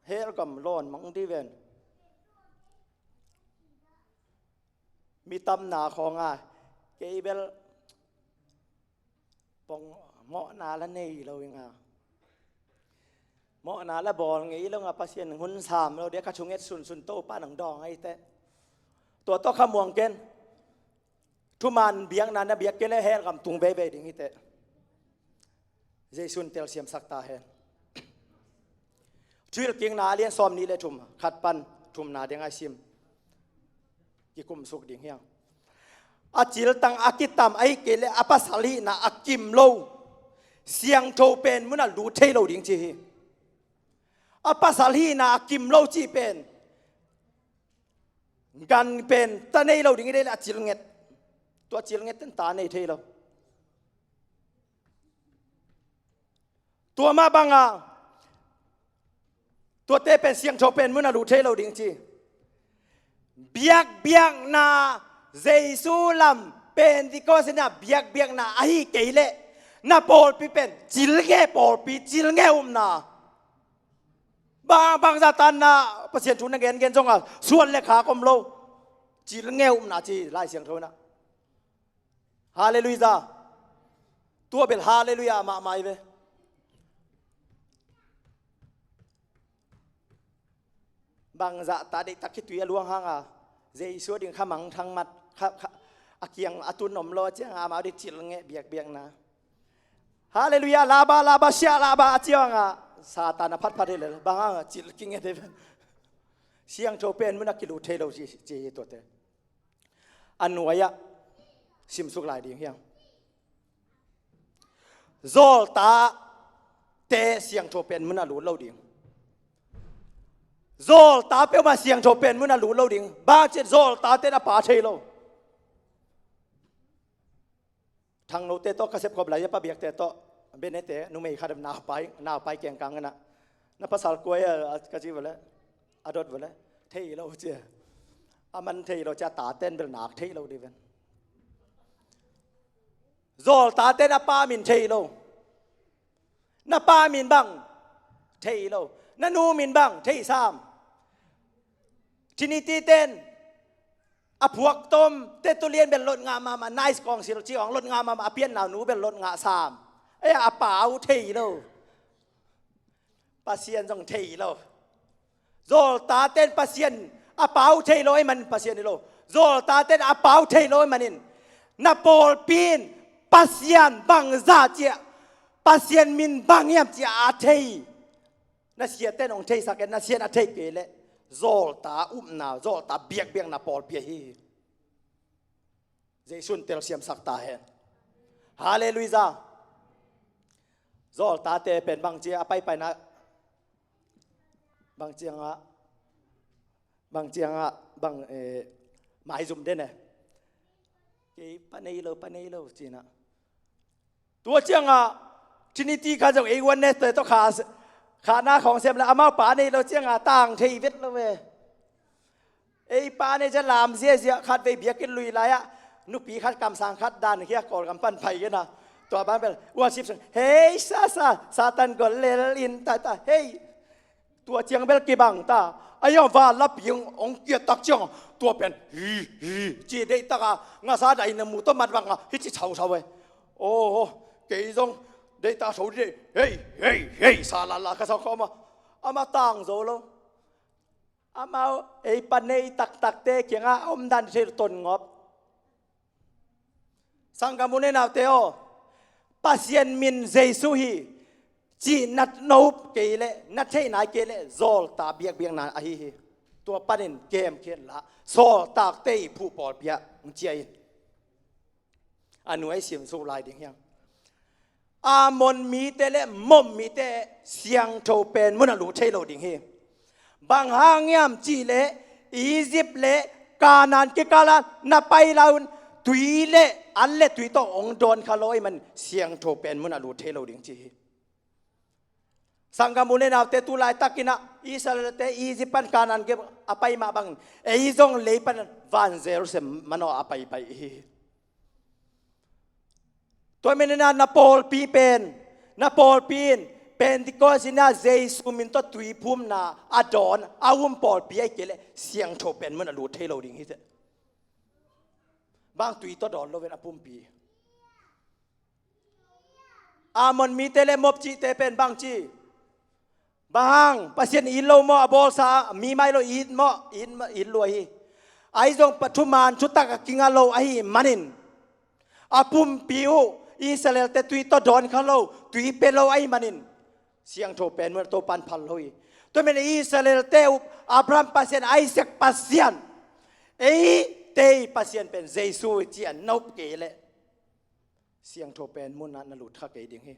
Hell gam lawn mang dih ven. Mi tamna khawng a, kei bel pong mawhna la nei lo ing a, mawhna la bawl ngei lo ing a, Pasian hun sam lo dia ka thunget sunsun Topa nang dawng ahi teh. Tua tawh kha muang ken. Thuman biakna na biak kei leh hell gam tung veivei ding hi teh. Jesu in telsiamsak ta hen. Thuhilhkikna a lian sawm nih le thum, khat pan thumna ding a sim. Kikumsuk ding hiang. A ciltang a kitam ahih kei leh a pasal hihna a kim lo, siangtho pen mun a lut thei lo ding ci hi. A pasal hihna a kim lo cih pen gan pen ta nei lo ding hi leh a cilnget. Tua cilnget ten ta nei thei lo. Tua mah banga tuate pen siangtho pen mun a lut thei lo ding ci. Biakbiakna Jesu lam Pentecost in a biakbiakna ahih kei leh na pawlpi pen cilnge pawlpi, cilnge upna. Bang, bangzah tanna Pasian thu na gengen zong a suan le khak om lo. Cilnge upna ci Lai Siangtho in a. Halleluiah. Tua bel halleluiah mahmah hi ve. Bangzah ta deihtak khitui a luang hang a, Jesu a ding kha mangthang mat, kha, kha, a kiang a tun om lo a ciang a, amau ding cilnge biakbiakna. Halleluiah, laba, laba, siah, laba a ciang a, Satan a phatphat hi lel, bang hang a cil kinget hi ven. Siangtho pen mun a kilut thei lo ci, ci hi tuate. A nuai-ah simsuk lai ding hiang. Zawltate siangtho pen mun a lut lo ding. Zawlta peuhmah siangtho pen mun a lut lo ding. Bang ci zawltate na pa thei lo. Thangnote tawh ka sepkhop lai a, pa biakte tawh, Benete numei khat naupai, naupai kengkang inah, na pasal kua hia ka ci vawleh, a dot vawleh, thei lo ci a. A man thei lo ci a, taten bel nak thei lo dih ven. Zawltaten a pa min thei lo. Na pa min bang thei lo. Na nu min bang thei sam. Trinity ten a phuak tom te tu lian bel lot ngah mahmah, nice kawng sil ci hong lot ngah mahmah, a pian nau nu bel lot ngah sam. Ei a pau thei lo. Pasian zong thei lo. Zawltaten Pasian a pau thei lo ei manin Pasian hi lo. Zawltaten a pau thei lo ei manin na pawlpi in Pasian bangzah ciah, Pasian min bang hiam ciah a thei. Na siaten hong theisak e, na sian a thei kei leh zawlta upna, zawlta biakbiakna pawlpi ahi hi. Jesu in telsiamsak ta hen. Halleluiah. Zawltate pen bang ci a paipaina, bang ciangah, bang ciangah, bang, eh, maizum den e. Kei pa nei lo, pa nei lo cinah. Tua ciangah Trinity khan zong ei Oneness te tawh kha, khahna khawng sem le amau pa nei lo ciangah tang thei vet lo ve. Ei pa nei ciah lam ziazia, khatvei biakinn lui lai-ah nupi khat kamsang khat dan khia Kawlgam pan pai kei na. Tua bang bel worship song, hei sa sa, Satan gol lel in ta ta, hei. Tua ciang bel kibang ta. A iang van lapi hong kiat tak ciang, tua pen hi hi ci deihtak a, ngasa dai na mu tawh mat bang a hi ci chau chau e. Oh, kei zong deihtak a so dih, hei hei hei sa lala ka sa khawm a, ama tang zo lo. Amau ei pa nei taktakte kiangah a omdan thei ton ngop. Sanggam u le naute aw, Pasian min Jesu hi cih na nop kei leh, na theih nai kei leh zawlta biakbiakna ahi hi. Tua panin kemkhiat la, sawltakte i phuh pawlpi ah hong ciah in. A nuai sim suk lai ding hiang. Ammon mite le Moab mite siangtho pen mun a lut thei lo ding hi. Bang hang hiam cih leh Egypt le Kanaan kikal ah na pai lai un, tui le an le tui tawh hong dawn kha lo ahih man siangtho pen mun a lut thei lo ding ci hi. Sanggam u le naute, tu laitakin ah Israelte Egypt pan Kanaan gei a pai mah bangin ei zong lei pan van Jerusalem manawh a paipai hi. Tua manin ah na pawlpi pen, na pawlpi in Pentecost in ah Jesu min tawh tuiphumna a dawn a um pawlpi ahih kei leh siangtho pen mun a lut thei lo ding hi teh. Bang tui tawh dawn lo ven a pumpi. Ammon mite le Moab cihte pen bang ci? Bang hang, Pasian it lo maw, a bawlsa mi mai lo it maw, it, it lua hi. Ahi zong pa thuman thutak a kinga lo ahih manin, a pumpi uh Israelte tui tawh dawn kha lo, tui pia lo ahih manin siangtho pen mun ah Topan phal lo hi. Tua manin Israelte uh Abraham Pasian, Isaac Pasian, eite Pasian pen Jesu hi ci a nop kei leh siangtho pen mun ah na lut kha kei ding hi.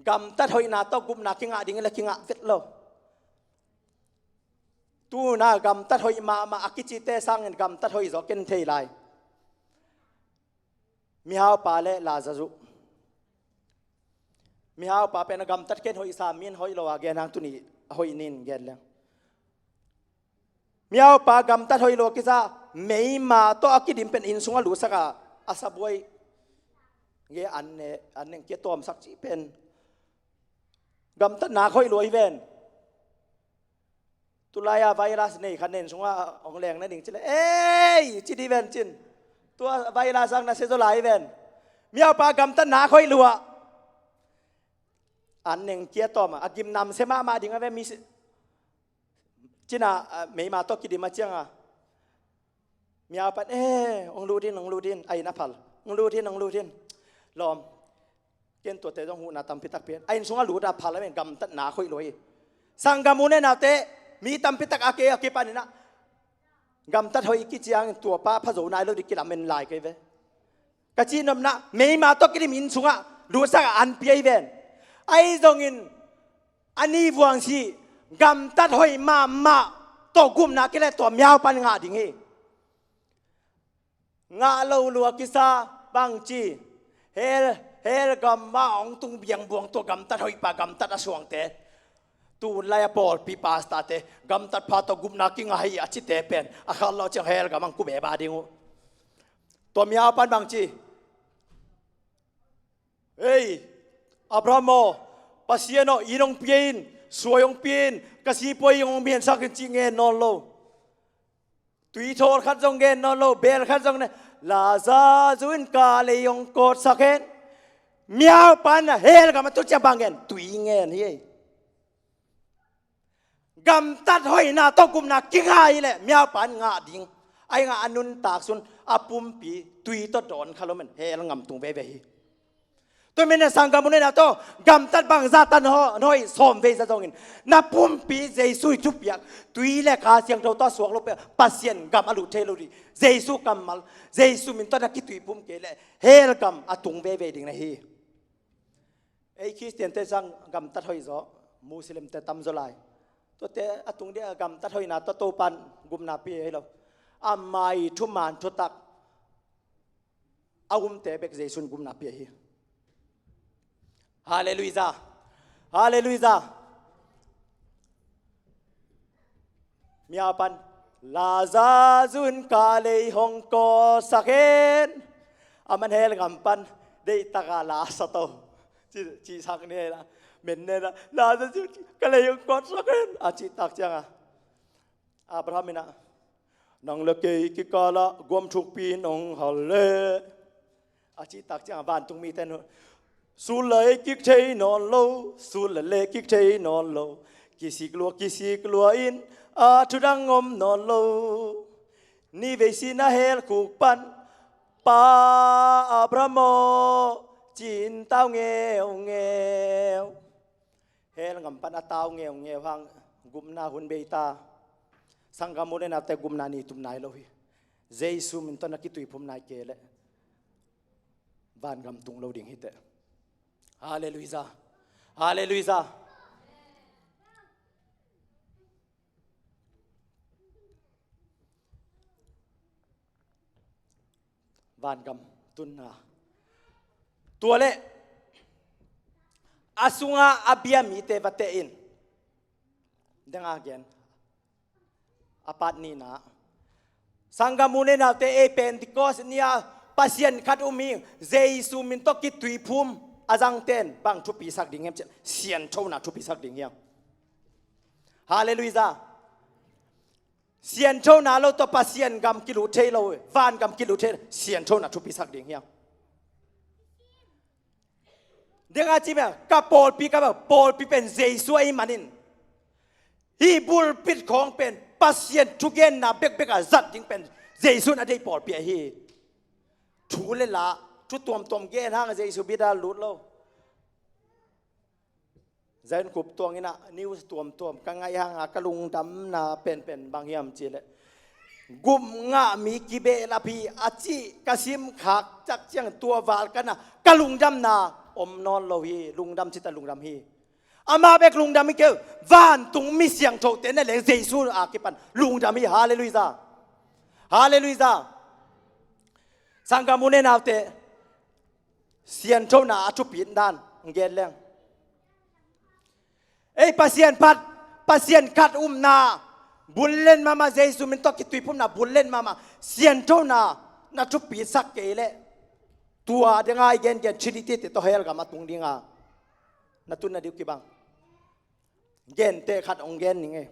Gamtat hoihna tawh gupna kingah ding le kingah vet lo. Tuna gamtat hoih mahmah a kicite sangin gamtat hoih zaw ken thei lai. Mihaupa le Lazarus. Mihaupa pen a gamtat ken hoihsa, min hoih lo a gen hang, tuni a hoih nin gen leng. Mihaupa gamtat hoih lo a kisa, meima tawh a kidim pen inn sungah lutsak a, a sabuai ge an ne, an neng kia tawmsak cih pen gamtat nak hoih lo hi ven. Tulai a virus nei khat nen sungah hong leng nading ci leh, ei, ci di ven cin. Tua virus ang na sia zaw lai ven. Mihaupa gamtat nak hoih lo a, an neng kia tawm a, a gim namsia mahmah ding a ve mi si-, cina, ah, meima tawh kidim a ciang a, mihaupan, eh, hong lut in, hong lut in, a inn a phal, hong lut in, hong lut in. Lawm, ken tuate zong huhna tampi tak pia in. A inn sungah lut a phal a ven, gamtat nak hoih lo hi. Sanggam u le naute, mi tampi tak a kei a kipanin ah gamtat hoih i kici hangin tua pa pha zo nai lo ding kilamen lai kei ve. Ka cihnopna, meima tawh kidim inn sungah lutsak a an pia hi ven. Ahi zongin a ni vuangsi, gamtat hoih mahmah tawh gupna kei leh tua mihaupan ngah ding hi. Ngah lo lua kisa, bang ci? Hell, hell gam mah hong tung biangbuang tua gamtat hoihpa, gamtat a suangte. Tun lai a pawlpi pastorte gamtat pha tawh gupna kinga hi a cite pen a khat lo ciang hell gam ang kum e ba ding uh. Tua mihaupan bang ci? Ei, Abraham aw, Pasian aw, inn hong pia in, suai hong pia in, ka sipuai inn hong miansak in cih ngen nawn lo. Tuithawl khat zong ngen nawn lo, bel khat zong ne, Lazarus in ka lei hong kawtsak hen. Mihaupan hell gam a tun ciang bang ngen, tui ngen hi ei. Gamtat hoihna tawh gupna kinga hi leh mihaupan ngah ding. Ahi zongin a nuntak sung a pumpi tui tawh dawn kha lo men hell gam tung veve hi. Tua manin sanggam u le nau, gamtat bangzah ta na hoih sawm vei zah zongin na pumpi Jesu i thupiak, tui le Kha Siangtho tawh suak lo peuh Pasian gam a lut thei lo ding. Jesu kammal, Jesu min tawh na kituiphum kei leh hell gam a tung veve ding na hi. Ei Khristiante sang gamtat hoih zaw, Muslimte tam zaw lai. Tuate a tung dia gamtat hoihna tawh Topan gupna pia hi lo. Ama i thuman thutak a umte bek Jesu'n gupna pia hi. Halleluiah. Halleluiah. Mihaupan, Lazarus in ka lei hong kawtsak hen. Aman hell gam pan deihtak a la sa to. Ci, cihsak ni hela. Men nena, Lazarus in ka lei hong kawtsak hen. A cihtak ciang a, Abraham in ah, nang le kei kikal ah guam thukpi in hong hal le. A cihtak ciang a vantung mite in, sul le kik thei nawn lo, sul le le kik thei nawn lo. Kisik lua, kisik lua in a thudang om nawn lo. Ni vei si na hell khuk pan, Pa Abraham aw, ci-in tau ngeungeu. Hell gam pan a tau ngeungeu hang Gupna hun bei ta. Sanggam u le naute, gupna ni tum nai lo hi. Jesu min tawh na kituiphum nai kei leh vangam tung lo ding hi teh. Halleluiah. Halleluiah. Vangam tunna. Tua leh a sunga a bia mite va teh in. Deng a gen. A pat nihna. Sanggam u le naute, ei Pentecost ni-a Pasian khat um hi. Jesu min tawh kituiphum a zangte in bang thupisak ding hiam cih leh sianthona thupisak ding hiam? Halleluiah. Sianthona lo tawh Pasian gam kilut thei lo, vangam kilut thei lo, sianthona thupisak ding hiam? Deng a ci mah, ka pawlpi, ka pawlpi pen Jesu ahih manin, hih pulpit khawng pen Pasian thugenna bekbek a zat ding pen Jesu in a deih pawlpi ahi. Thu le la, thu tuamtuam gen hang Jesu bia lut lo. Zion Khup tuang in ah news tuamtuam ka ngaih hang a ka lungdamna penpen bang hiam cih leh, gupna mi kibehlap hi a cih ka sim khak ciang tua val khat ah ka lungdamna om nawn lo hi. Lungdam ci ta lungdam hi. Amah bek lungdam hi kei, vantung mi siangthote na leng Jesu a kipan lungdam hi. Halleluiah. Halleluiah. Sanggam u le naute, sianthona a thupit dan gen leng. Ei Pasian phat, Pasian khat umna bul len mahmah, Jesu min tawh kituiphumna bul len mahmah, sianthona na thupitsak kei leh tua deng a i gengen Trinity te tawh hell gam a tung ding a na tunna ding uh kibang. Gente khat hong gen ning ei.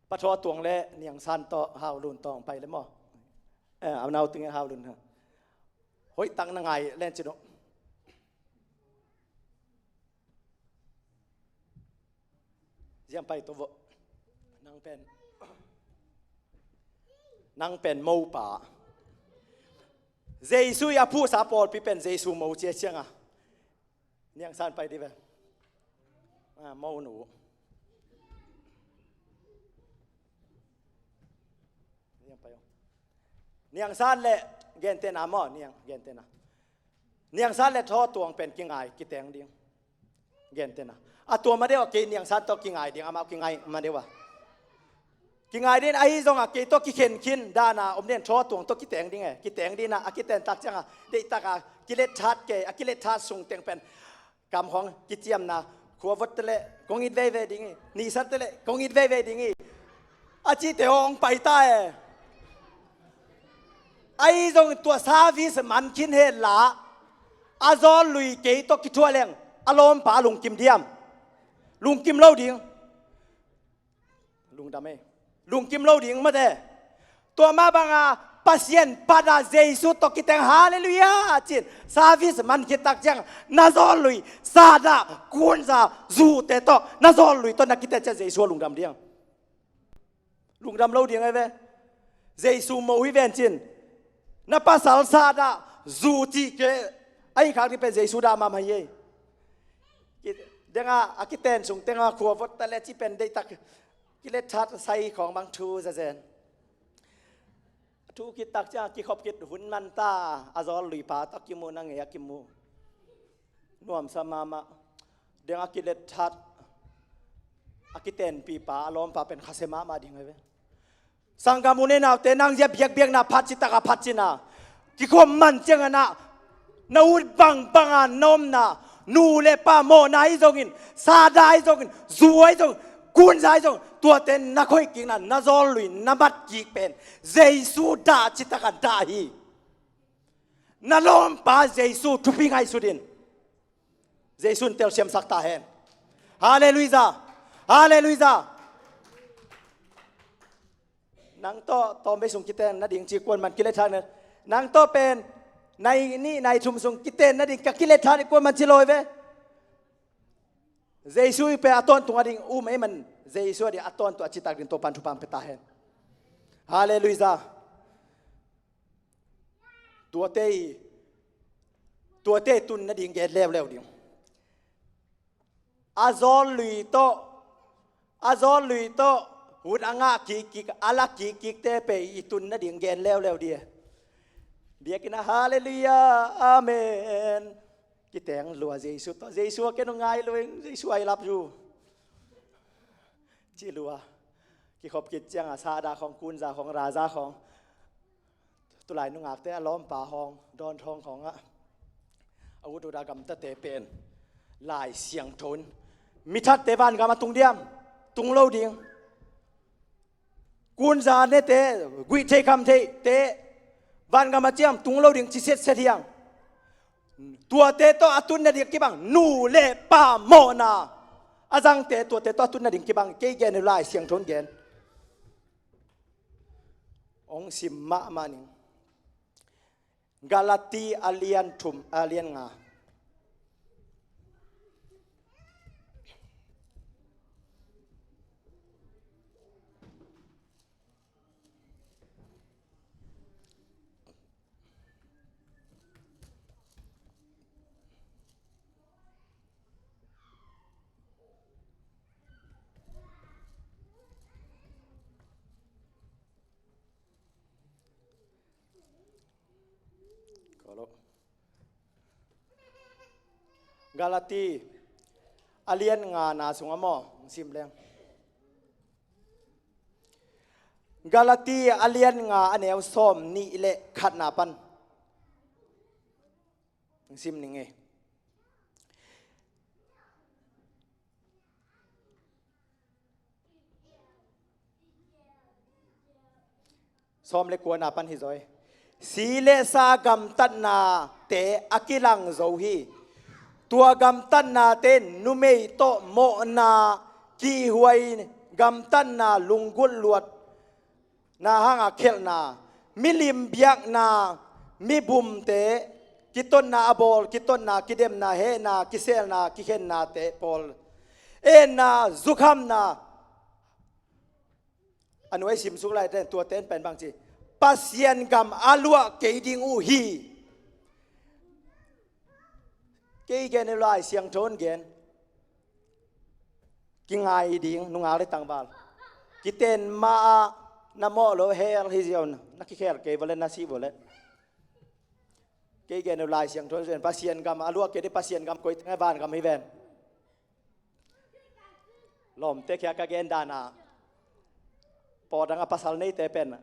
Pa Thaw Tuang le Niang San tawh, Hau Lun tawh hong pai le maw? Eh, a nau tungin Hau Lun ha. Hoih tak na ngai len ci no. Ziang pai to vo. Nang pen, nang pen mopa. Jesu i a phuhsa pawlpi pen Jesu mo cia ciang a. Niang San pai di ve. Ah, mo nu. Niang pai o. Niang San le gentena maw, Niang gentena. Niang San le Thaw Tuang pen kingai, kiteng ding. Gentena. A tua ma deuh a kei Niang San tawh kingai ding, amau kingai ma deuh a. Kingai ding ahi zong a kei tawh kikhen khin dan a om den, Thaw Tuang tawh kiteng ding e. Kiteng ding a, a kiten tak ciang a, deih tak a, kilet that kei, a kilet that sung teng pen. Kam khawng kiciamna, khua vot te leh kong it veivei ding hi, nisan te leh kong it veivei ding hi. A cihte hong pai ta e. Ahi zong tua service man khin hen la, a zawl lui kei tawh kithuah leng, a lawmpa a lungkim diam? Lungkim lo ding. Lungdam e. Lungkim lo ding mate. Tua mah banga Pasian phat a Jesu tawh kiteng, halleluiah, cin service man khit tak ciang na zawl lui, sa dah, kun za, zute tawh, na zawl lui tawh na kiteng ciang Jesu a lungdam ding. Lungdam lo ding ai ve. Jesu mo hi ven cin. Na pasal sa dah, zu cih kei, a inn khak ding pen Jesu dah mahmah hi ei. Ki-, deng a, a kiten sung teng a khua vot ta le ci pen deih tak. Kilet that sai khawng bang thu zazen. Thu khit tak ciang kikhop khit hun man ta, a zawl lui pa tawh kimu na ngei a kimu. Nuamsa mahmah. Deng a kilet that, a kitenpi pa, a lawmpa pen khasia mahmah ding ai ve. Sanggam u le naute, nang zia biakbiakna phat ci tak a phat cin a, kikhop man ciang a na, na ut bangbang a na omna, nu le pa mawhna ahi zongin, sa dah ahi zongin, zu ahi zongin, kun za ahi zongin, tuate na khoih kikna, na zawl lui, na mat kik pen Jesu dah ci tak a dah hi. Na lawmpa Jesu thupi ngaihsut in. Jesu in telsiamsak ta hen. Halleluiah. Halleluiah. Nang tawh tawm bei sung kiten nading ci kuaman kilet thak na. Nang tawh pen nai nih nai thum sung kiten nading ka kilet thak ni kuaman ci lo ai ve. Jesu i pen a tawntung a ding um ei man, Jesu a ding a tawntung a citak ding Topan thupha pia ta hen. Halleluiah. Tuate i, tuate tun nading gen leuleu ding. A zawl lui tawh a zawl lui tawh hun a ngah kikkik, a la kikkikte pen i tun nading gen leuleu dih. Biakinn ah Halleluiah, Amen. Kiteng lua Jesu tawh, Jesu a ken hong ngai lo ing, Jesu I love you, ci lua. Kikhop khit ciangah sahdah khawng, kunza khawng, raza khawng, tulai nungakte a lawmpa hawng, dawn thawng khawngah a ut ut a gamtate pen Lai Siangtho in, mi thatte vangam a tung diam? Tung lo ding. Kunza nete, guih thei kham theite vangam a ciam? Tung lo ding, ci setset hiang. Tuate tawh a tun nading kibang nu le pa mawhna a zangte, tuate tawh a tun nading kibang. Kei gen uh, Lai Siangtho in gen. Hong sim mahmah ning. Galati a lian thum, a lian nga. Galati a lian nga na sungah maw, sim leng. Galati a lian nga, a neu sawm nih le khatna pan sim ning ei. Sawm le kuana pan hi zaw hi. Si le sa gamtatnate a kilang zo hi. Tua gamtatnate numei tawh mawhna, kihhuai, gamtatna, lunggulh luatna hanga khelhna, milim biakna, mibumte, kitotna a bawl, kitotna, kidemna, hehna, kiselna, kikhennate pawl, enna, zukhamna, a nuai simsuk laite, tuate in pen bang ci? Pasian gam a luah kei ding uh hi. Kei gen uh, Lai Siangtho in gen. Kingai ding, nungak le tangval. Kiten ma-ah na mawh lo hel hi ziau na, na kikhel kei vawle, na sih vawle. Kei gen uh, Lai Siangtho in gen. Pasian gam a luah kei ding, Pasian gam koi teng, vangam hi ven. Lawmte kiang ka gen dan ah, pawtdang a pasal neite pen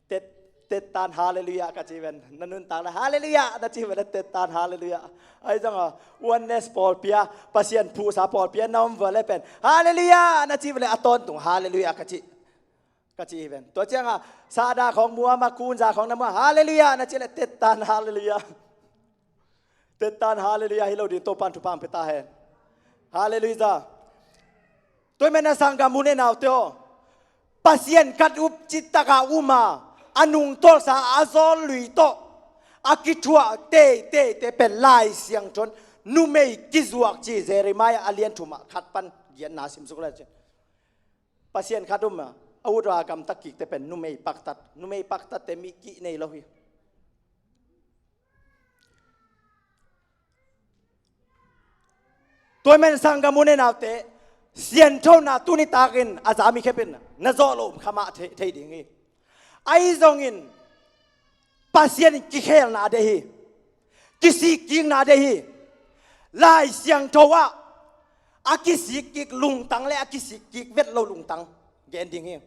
tet, tettan Halleluiah ka ci ven. Na nuntak le Halleluiah na ci ven, tettan Halleluiah. Ahi zongin Oneness pawlpi ah, Pasian phuhsa pawlpi ah na om vua le pen Halleluiah na ci ven le a tawntung Halleluiah ka ci, ka ci hi ven. Tua ciangah sahdah khawng mu a, ma kunza khawng na mu a, Halleluiah na ci le tettan Halleluiah. Tettan Halleluiah hi lo ding, Topan thupha pia ta hen. Halleluiah. Tua ahih manin sanggam u le naute aw, Pasian khat uh citaka um a, a nungtolsa, a zawl lui tawh a kithuah teiteite pen Lai Siangtho in numei kizuak ci, Jeremiah a lian thumah khat pan giatna simsuk le cin. Pasian khat um a, a ut a gamta kikte pen numei paktat, numei paktatte mi kih nei lo hi. Tua ahih manin sanggam u le naute, sianthona tuni takin a za mi khempeuh in na zawh loh kha mah thei, thei ding hi. Ahi zongin Pasian in kikhelna deih hi. Kisikkikna deih hi. Lai Siangtho ah a kisikkik lungtang le a kisikkik vet lo lungtang gen ding hi.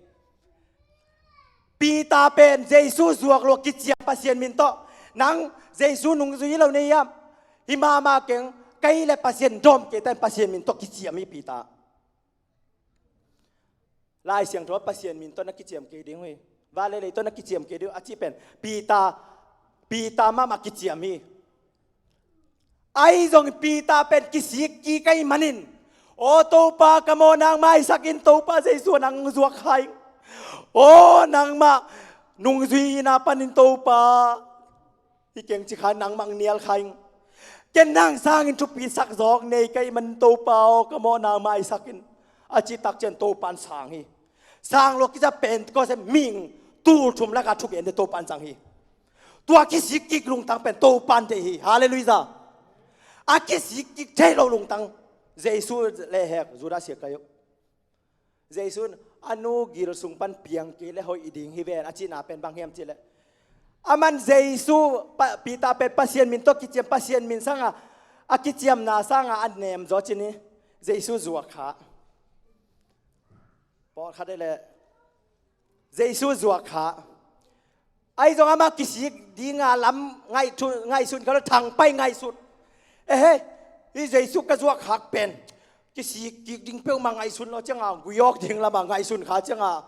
Peter pen Jesu zuak lua kiciam, Pasian min tawh. Nang Jesu nungzui hi lo na hiam? Hi mahmah keng, kei le Pasian dawm kei ta in, Pasian min tawh kiciam hi Peter. Lai Siangtho ah Pasian min tawh na kiciam kei ding uh hi. Vanlei lei tawh na kiciam kei ding uh a cih pen Peter, Peter mahmah kiciam hi. Ahi zongin Peter pen kisikkik ahih manin, aw Topa, ka mawhna hong maisak in Topa, Jesu nang hong zuak kha ing. Aw nangmah nungzuihna panin Topa, hi keng ci kha ing, nangmah hong nial kha ing. Ken nang sangin thupisak zawk nei ka hih manin Topa aw, ka mawhna hong maisak in, a cih tak ciang Topa in sang hi. Sang lua kiciam Pentecost ah mihing tul thum lakah thupi ente Topa in zang hi. Tua kisikkik lungtang pen Topa in deih hi. Halleluiah. A kisikkik thei lo lungtang Jesu le hek, Judas Iskariot. Jesu in a nu gil sung pan piang kei le hoih ding hi ven a cihna pen bang hiam cih leh, aman Jesu, Pa- Peter pen Pasian min tawh kiciam, Pasian min sanga a kiciamna sanga a nem zaw cin hi. Jesu zuak kha. Pawlkhat ei le Jesu zuak kha. Ahi zong amah kisik dinga lam ngaihsun, ngaihsun kha lo, thangpai ngaihsun. Ehe, hi Jesu ka zuak khak pen kisik kik ding peuhmah ngaihsun lo cianga, gui awk ding lama ngaihsun kha cianga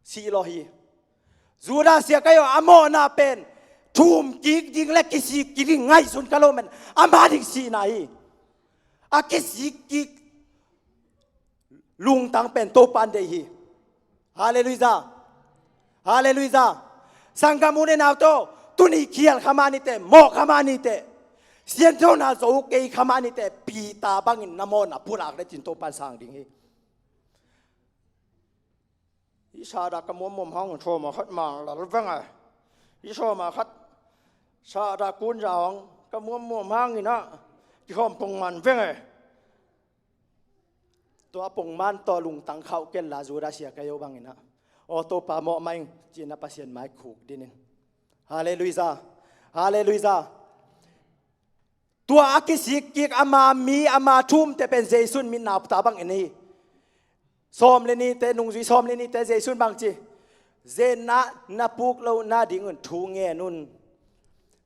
sih lo hi. Judas Iskariot a mawhna pen thum kik ding le kisik kik ding ngaihsun kha lo men ama ding sihna hi. A kisik kik lungtang pen Topa in deih hi. Halleluiah. Halleluiah. Sanggam u le nau tawh tuni khial kha mah ni teh, mawh kha mah ni teh, sianthona zo kei kha mah ni teh, Peter bangin na mawhna pulak le cin Topa in sang ding hi. I sahdah ka muammuam hangin sawma khat mang lal veng e. I sawma khat sahdah kunza hang ka muammuam hangin ah kikhawm pongman veng e. Tua pongman tawh lungtang khauh kenla Judas Iskariot bangin ah, aw Topa mawh mah ing ci-in a Pasian mai khuk dinin. Halleluiah. Halleluiah. Tua a kisik kik ama mi ama thumte pen Jesu in mitnauta bangin hi. Sawm le nihte, nungzui sawm le nihte Jesu in bang ci? Zenna na puk loh nadingun thu ngen un.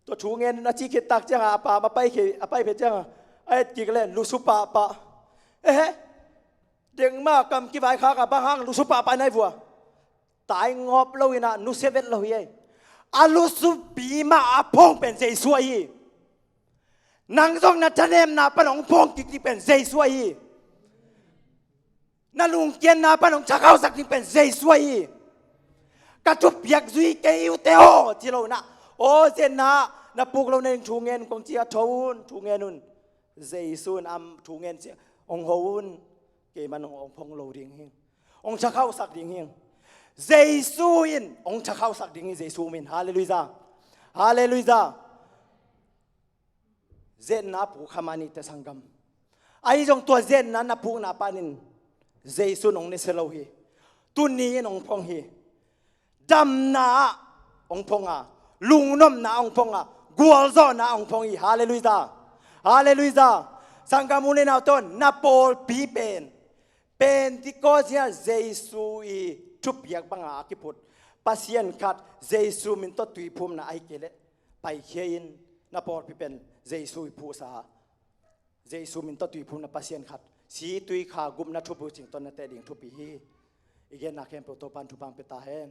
Tua thu ngen un a ci khit tak cianga a paam a pai khia, a pai phet cianga a et kik le lusu pahpah. Ehe. Dengma kam kivaikhak a bang hang lusu pahpah nai vua. Tai ngawp lo in ah nusia vet lo hi ei. A lusupi mah a phawng pen Jesu ahi. Nang zong na thanemna pan hong phawng kik ding pen Jesu ahi. Na lungkiatna pan hong thakhausak ding pen Jesu ahi. Ka thupiak zui kei ute aw ci lo in ah, aw zenna na puk loh nading thu ngen un kong ci a, tho un, thu ngen un. Jesu in am thu ngen ci a, hong ho un. Kei man hong, hong phawng lo ding hi. Hong thakhausak ding hi. Jesu in hong thakhausak ding hi, Jesu min. Halleluiah. Halleluiah. Zenna puk kha mah ni teh sanggam. Ahi zong tua zenna na pukna panin Jesu in hong nusia lo hi. Tuni in hong phawng hi. Damna ah hong phawng a, lungnopna ah hong phawng a, gualzawhna ah hong phawng hi. Halleluiah. Halleluiah. Sanggam u le nau tawh na pawlpi pen Pentecost ni-a Jesu i thupiak banga a kiphut Pasian khat, Jesu min tawh tuiphumna ahi kei leh paikhia in, na pawlpi pen Jesu i phuhsa, Jesu min tawh tuiphumna Pasian khat, si tui kha gupna thupi cing tawh na teh ding thupi hi. I genna khempeuh Topa in thupha hong pia ta hen.